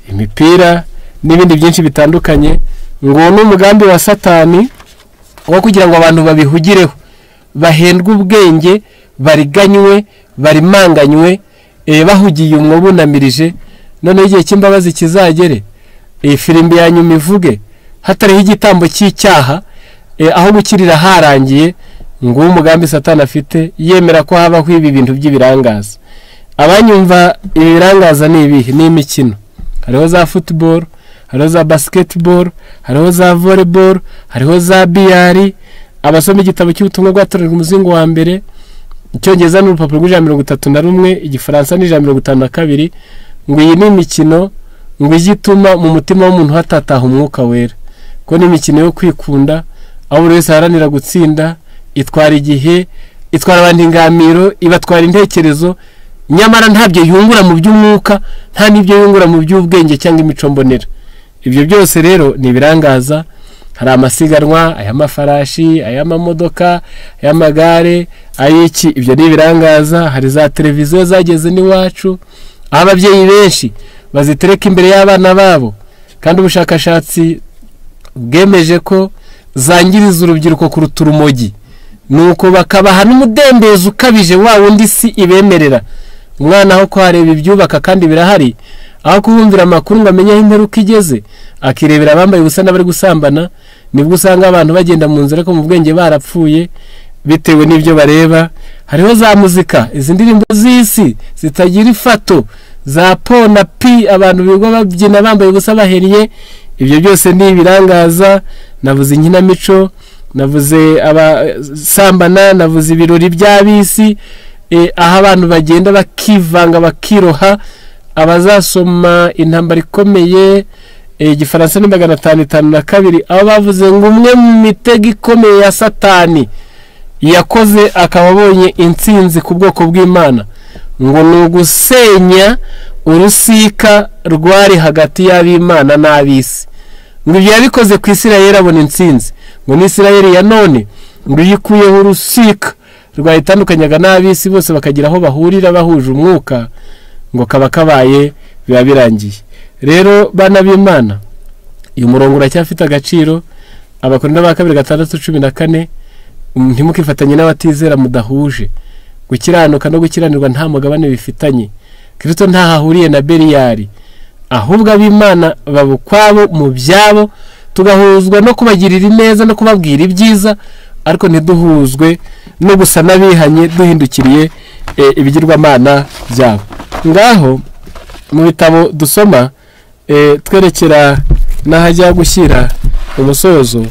imipira n'ibindi byinshi bitandukanye, ngo ni umugambi wa Satani wo kugira ngo abantu babihugireho, bahendwe ubwenge, bariganywe, barimanganywe, bahugiye umwo bunamirije. Noneho igihe cy'imbabazi kizagere, ifirimbi ya nyuma ivuge hatariho igitambo cy'icyaha, aho gukirira harangiye. Ngo umugambi Satani afite yemera ko habaho ibi bintu by'ibirangaza. Abanyumva, ibi birangaza ni ibihe? Ni imikino. Hariho za football, hariho za basketball, hariho za volleyball, hariho za biyari. Abasoma igitabo cy'ubutumwa bwatorejwe umuzingo wa mbere, Icyongereza ni urupapuro rw'131, Igifaransa ni 152, ngo iyi ni imikino ngo ijye ituma mu mutima w'umuntu hatataha umwuka wera, ko ni imikino yo kwikunda, aho buri wese aharanira gutsinda, itwara igihe, itwara abantu ingamiro, ibatwara intekerezo, nyamara ntabyo yungura mu by'umwuka, nta n'ibyo yungura mu by'ubwenge cyangwa imico mbonera. Ibyo byose rero ni ibirangaza. Hari amasiganwa, ay'amafarashi, ay'amamodoka, ay'amagare, ay'iki, ibyo ni ibirangaza. Hari za televiziyo zageze n'iwacu, aho ababyeyi benshi bazitereka imbere y'abana babo, kandi ubushakashatsi bwemeje ko zangiriza urubyiruko kuruta urumogi. Nuko bakabaha n'umudendezo ukabije wa wundi si ibemerera. Umwana aho kuhareba ibyubaka kandi birahari, aho kuhumvira amakuru ngo amenye aho imperuka igeze, akirebera abambaye ubusa n'abari gusambana. Nibwo usanga abantu bagenda mu nzira ko mu bwenge barapfuye bitewe n'ibyo bareba. Hariho za muzika, izi ndirimbo z'isi zitagira ifato, za po na pi, abantu birirwa babyina bambaye ubusa baheriye. Ibyo byose ni ibirangaza. Navuze inkinamico, navuze abasambana, navuze ibirori by'abisi, aho abantu bagenda bakivanga bakiroha. Abazasoma intambara ikomeye, Igifaransa ni 552, aho bavuze ngo umwe mu mitego ikomeye ya Satani yakoze akaba abonye intsinzi ku bwoko bw'Imana, ngo ni ugusenya urusika rwari hagati y'ab'Imana n'ab'isi. Ngo ibyo yabikoze ku Isirayeli abona intsinzi, ngo n'Isirayeli ya none ngo iyo ikuyeho urusika rwayitandukanyaga n'ab'isi bose bakagira aho bahurira bahuje umwuka, ngo kaba kabaye biba birangiye. Rero bana b'Imana, uyu murongo uracyafite agaciro. Abakorinto ba kabiri 6:14, ntimukifatanye n'abatizera mudahuje. Gukiranuka no gukiranirwa nta mugabane bifitanye. Kristo ntaho ahuriye na Beliyari, ahubwo ab'Imana baba ukwabo mu byabo, tugahuzwa no kubagirira ineza no kubabwira ibyiza, ariko ntiduhuzwe no gusa n'abihanye duhindukiriye ibigirwamana byabo. Ngaho mu bitabo dusoma, twerekera n'ahajya gushyira umusozo,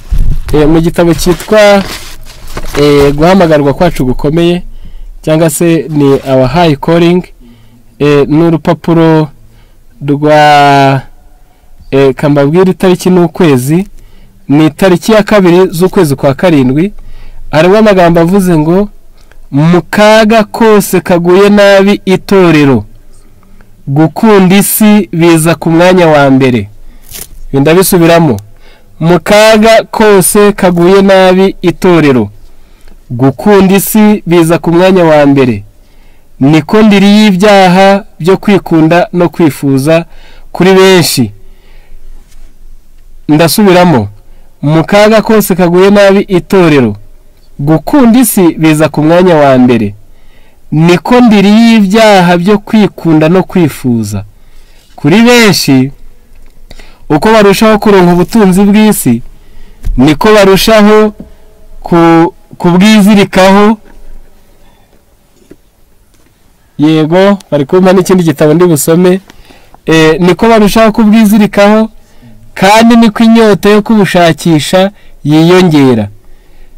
mu gitabo cyitwa guhamagarwa kwacu gukomeye, cyangwa se ni Our High Calling, ni urupapuro rwa kambabwira itariki n'ukwezi, ni itariki ya 2 z'ukwezi kwa 7. Harimo amagambo avuze ngo mu kaga kose kaguye nabi itorero, gukunda isi biza ku mwanya wa mbere. Ndabisubiramo, mu kaga kose kaguye nabi itorero, gukunda isi biza ku mwanya wa mbere. Niko ndiri y'ibyaha byo kwikunda no kwifuza kuri benshi. Ndasubiramo, mu kaga kose kaguye nabi itorero, gukunda isi biza ku mwanya wa mbere. Niko ndiri y'ibyaha byo kwikunda no kwifuza kuri benshi. Uko barushaho kuronka ubutunzi bw'isi, niko barushaho kubwizirikaho. Yego, bari kumpa n'ikindi gitabo ndi busome. Niko barushaho kubwizirikaho, kandi niko inyota yo kubushakisha yiyongera.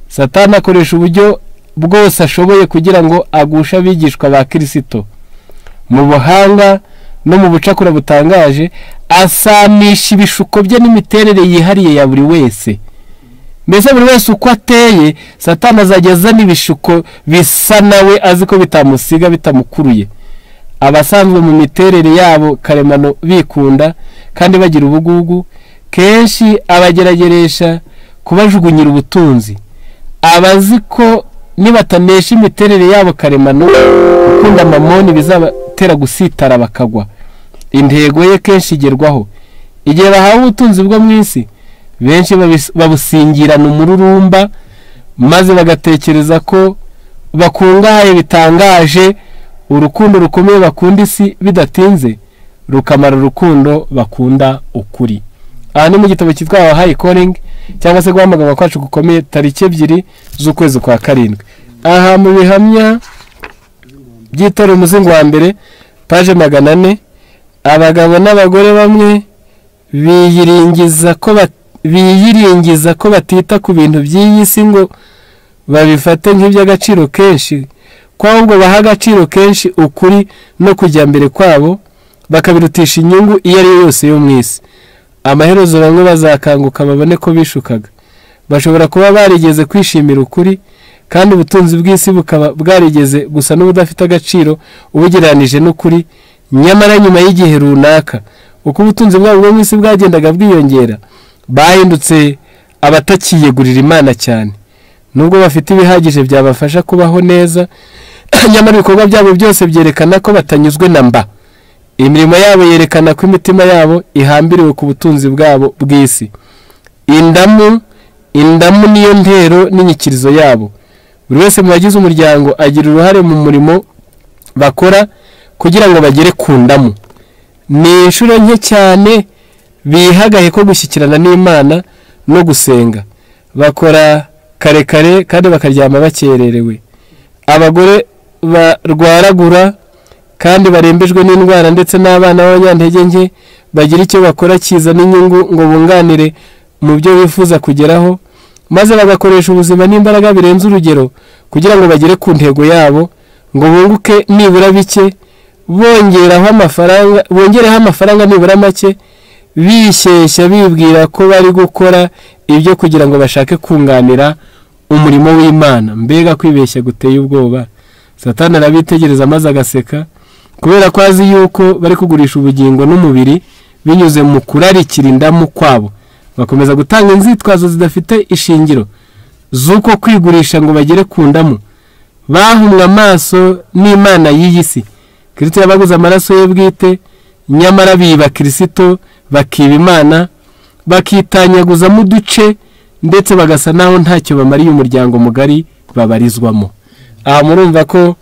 Satani akoresha uburyo bwose ashoboye kugira ngo agushe abigishwa ba Kristo. Mu buhanga no mu bucakura butangaje, asanisha ibishuko bye n'imiterere yihariye ya buri wese. Mbese buri wese uko ateye, Satani azajya azana ibishuko bisa nawe, azi ko bitamusiga bitamukuruye. Abasanzwe mu miterere yabo karemano bikunda kandi bagira ubugugu, kenshi abagerageresha kubajugunyira ubutunzi. Abazi ko nibatanesha imiterere yabo karemano, gukunda mamoni bizabatera gusitara bakagwa. Intego ye kenshi igerwaho. Igihe bahawe ubutunzi bwo mu isi, benshi babusingirana umururumba, maze bagatekereza ko bakungahaye bitangaje, urukundo rukomeye bakunda isi bidatinze rukamara urukundo bakunda ukuri. Aha ni mu gitabo cyitwa High Calling cyangwa se guhamagarwa kwacu gukomeye, tariki 2 z'ukwezi kwa 7. Aha mu bihamya by'itorero umuzingo wa mbere paje 400, abagabo n'abagore bamwe biyiringiza ko batita ku bintu by'iyi si ngo babifate nk'iby'agaciro kenshi, ko ahubwo baha agaciro kenshi ukuri no kujya mbere kwabo, bakabirutisha inyungu iyo ari yo yose yo mu isi. Amaherezo bamwe bazakanguka babone ko bishukaga. Bashobora kuba barigeze kwishimira ukuri, kandi ubutunzi bw'isi bukaba bwarigeze gusa n'ubudafite agaciro ubugereranije n'ukuri, nyamara nyuma y'igihe runaka uko ubutunzi bwabo bwo mu isi bwagendaga bwiyongera, bahindutse abatakiyegurira Imana cyane. Nubwo bafite ibihagije byabafasha kubaho neza, nyamara ibikorwa byabo byose byerekana ko batanyuzwe na mba. Imirimo yabo yerekana ko imitima yabo ihambiriwe ku butunzi bwabo bw'isi. Indamu niyo ntero n'inyikirizo yabo. Buri wese mu bagize umuryango agira uruhare mu murimo bakora kugira ngo bagere ku ndamu. Ni inshuro nke cyane bihagaye ko gushyikirana n'Imana no gusenga. Bakora kare kare kandi bakaryama bakererewe. Abagore barwaragura kandi barembejwe n'indwara ndetse n'abana b'abanyantege nke bagira icyo bakora kiza n'inyungu ngo bunganire mu byo bifuza kugeraho, maze bagakoresha ubuzima n'imbaraga birenze urugero kugira ngo bagere ku ntego yabo, ngo bunguke nibura bike, bongereho amafaranga nibura make, bishyeshya bibwira ko bari gukora ibyo kugira ngo bashake kunganira umurimo w'Imana. Mbega kwibeshya guteye ubwoba! Satani arabitegereza maze agaseka, kubera ko azi yuko bari kugurisha ubugingo n'umubiri binyuze mu kurarikira indamu kwabo. Bakomeza gutanga inzitwazo zidafite ishingiro z'uko kwigurisha ngo bagere ku ndamu. Bahumwe amaso n'Imana y'iyi si. Kristo yabaguze amaraso ye bwite, nyamara biba Kristo, bakiba Imana, bakitanyaguzamo uduce, ndetse bagasa naho ntacyo bamariye umuryango mugari babarizwamo. Aha murumva ko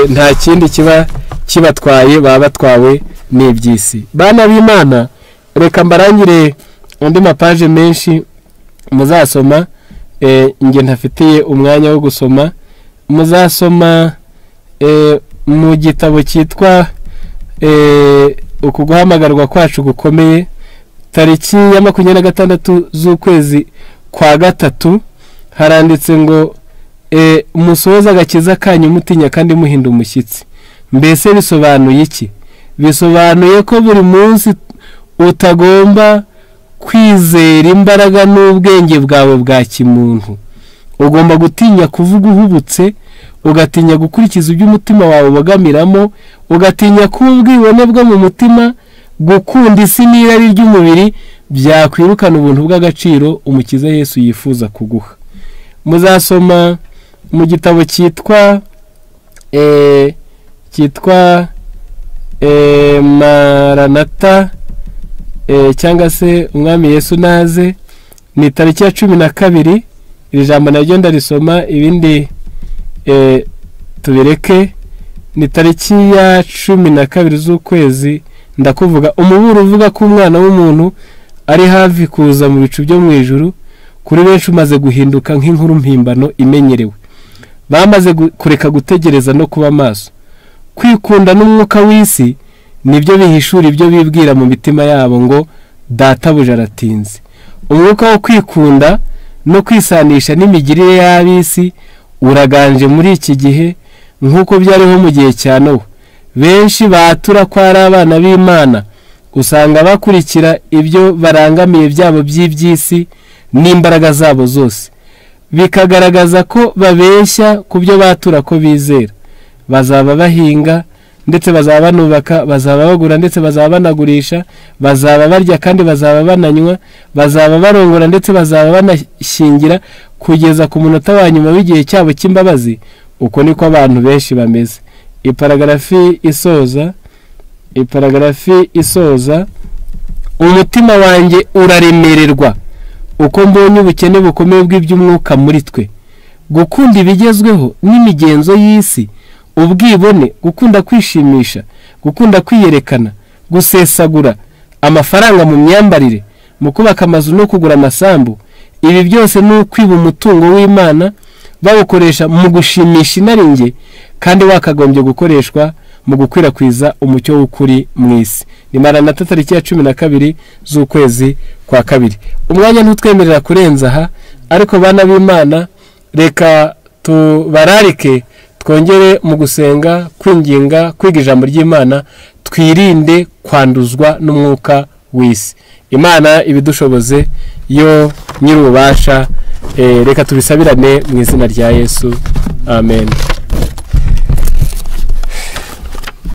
nta kindi kiba kibatwaye, baba batwawe n'iby'isi. Bana b'Imana, reka mbarangire andi mapaje menshi muzasoma, nge ntafitiye umwanya wo gusoma. Muzasoma mu gitabo cyitwa uku guhamagarwa kwacu gukomeye, tariki ya 26 z'ukwezi kwa 3, haranditse ngo musohoze agakiza kanyu mutinya kandi muhinda umushyitsi. Mbese bisobanuye iki? Bisobanuye ko buri munsi utagomba kwizera imbaraga n'ubwenge bwawe bwa kimuntu. Ugomba gutinya kuvuga uhubutse, ugatinya gukurikiza ibyo umutima wawe ubogamiramo, ugatinya ko ubwibone bwo mu mutima, gukunda isi n'irari ry'umubiri byakwirukana ubuntu bw'agaciro Umukiza Yesu yifuza kuguha. Muzasoma mu gitabo cyitwa Maranatha cyangwa se Umwami Yesu naze, ni tariki ya 12. Iri jambo naryo ndarisoma, ibindi tubireke. Ni tariki ya 12 z'ukwezi, ndakuvuga umuburo uvuga ko umwana w'umuntu ari hafi kuza mu bicu byo mu ijuru, kuri benshi umaze guhinduka nk'inkuru mpimbano imenyerewe. Bamaze kureka gutegereza no kuba maso. Kwikunda n'umwuka w'isi nibyo bihishura ibyo bibwira mu mitima yabo ngo databuja aratinze. Umwuka wo kwikunda no kwisanisha n'imigirire y'ab'isi uraganje muri iki gihe nk'uko byariho mu gihe cya Nowa. Benshi batura ko ari abana b'Imana, usanga bakurikira ibyo barangamiye byabo by'iby'isi n'imbaraga zabo zose, bikagaragaza ko babeshya ku byo batura ko bizera. Bazaba bahinga ndetse bazaba banubaka, bazaba bagura ndetse bazaba banagurisha, bazaba barya kandi bazaba bananywa, bazaba barongora ndetse bazaba banashyingira, kugeza ku munota wa nyuma w'igihe cyabo cy'imbabazi. Uko niko abantu benshi bameze. Iparagarafi isoza, umutima wanjye uraremererwa uko mbonye ubukene bukomeye bw'iby'umwuka muri twe. Gukunda ibigezweho n'imigenzo y'isi, ubwibone, gukunda kwishimisha, gukunda kwiyerekana, gusesagura amafaranga mu myambarire, mu kubaka amazu no kugura amasambu, ibi byose ni ukwiba umutungo w'Imana bawukoresha mu gushimisha inarinjye, kandi wakagombye gukoreshwa mu gukwirakwiza umucyo w'ukuri mu isi. Ni Maranatha tariki ya 12 z'ukwezi kwa kabiri. Umwanya ntutwemerera kurenza aha, ariko bana b'Imana reka tubararike twongere mu gusenga, kwinginga, kwiga ijambo ry'Imana, twirinde kwanduzwa n'umwuka w'isi. Imana ibidushoboze yo nyir'ububasha. Reka tubisabirane mu izina rya Yesu, amen.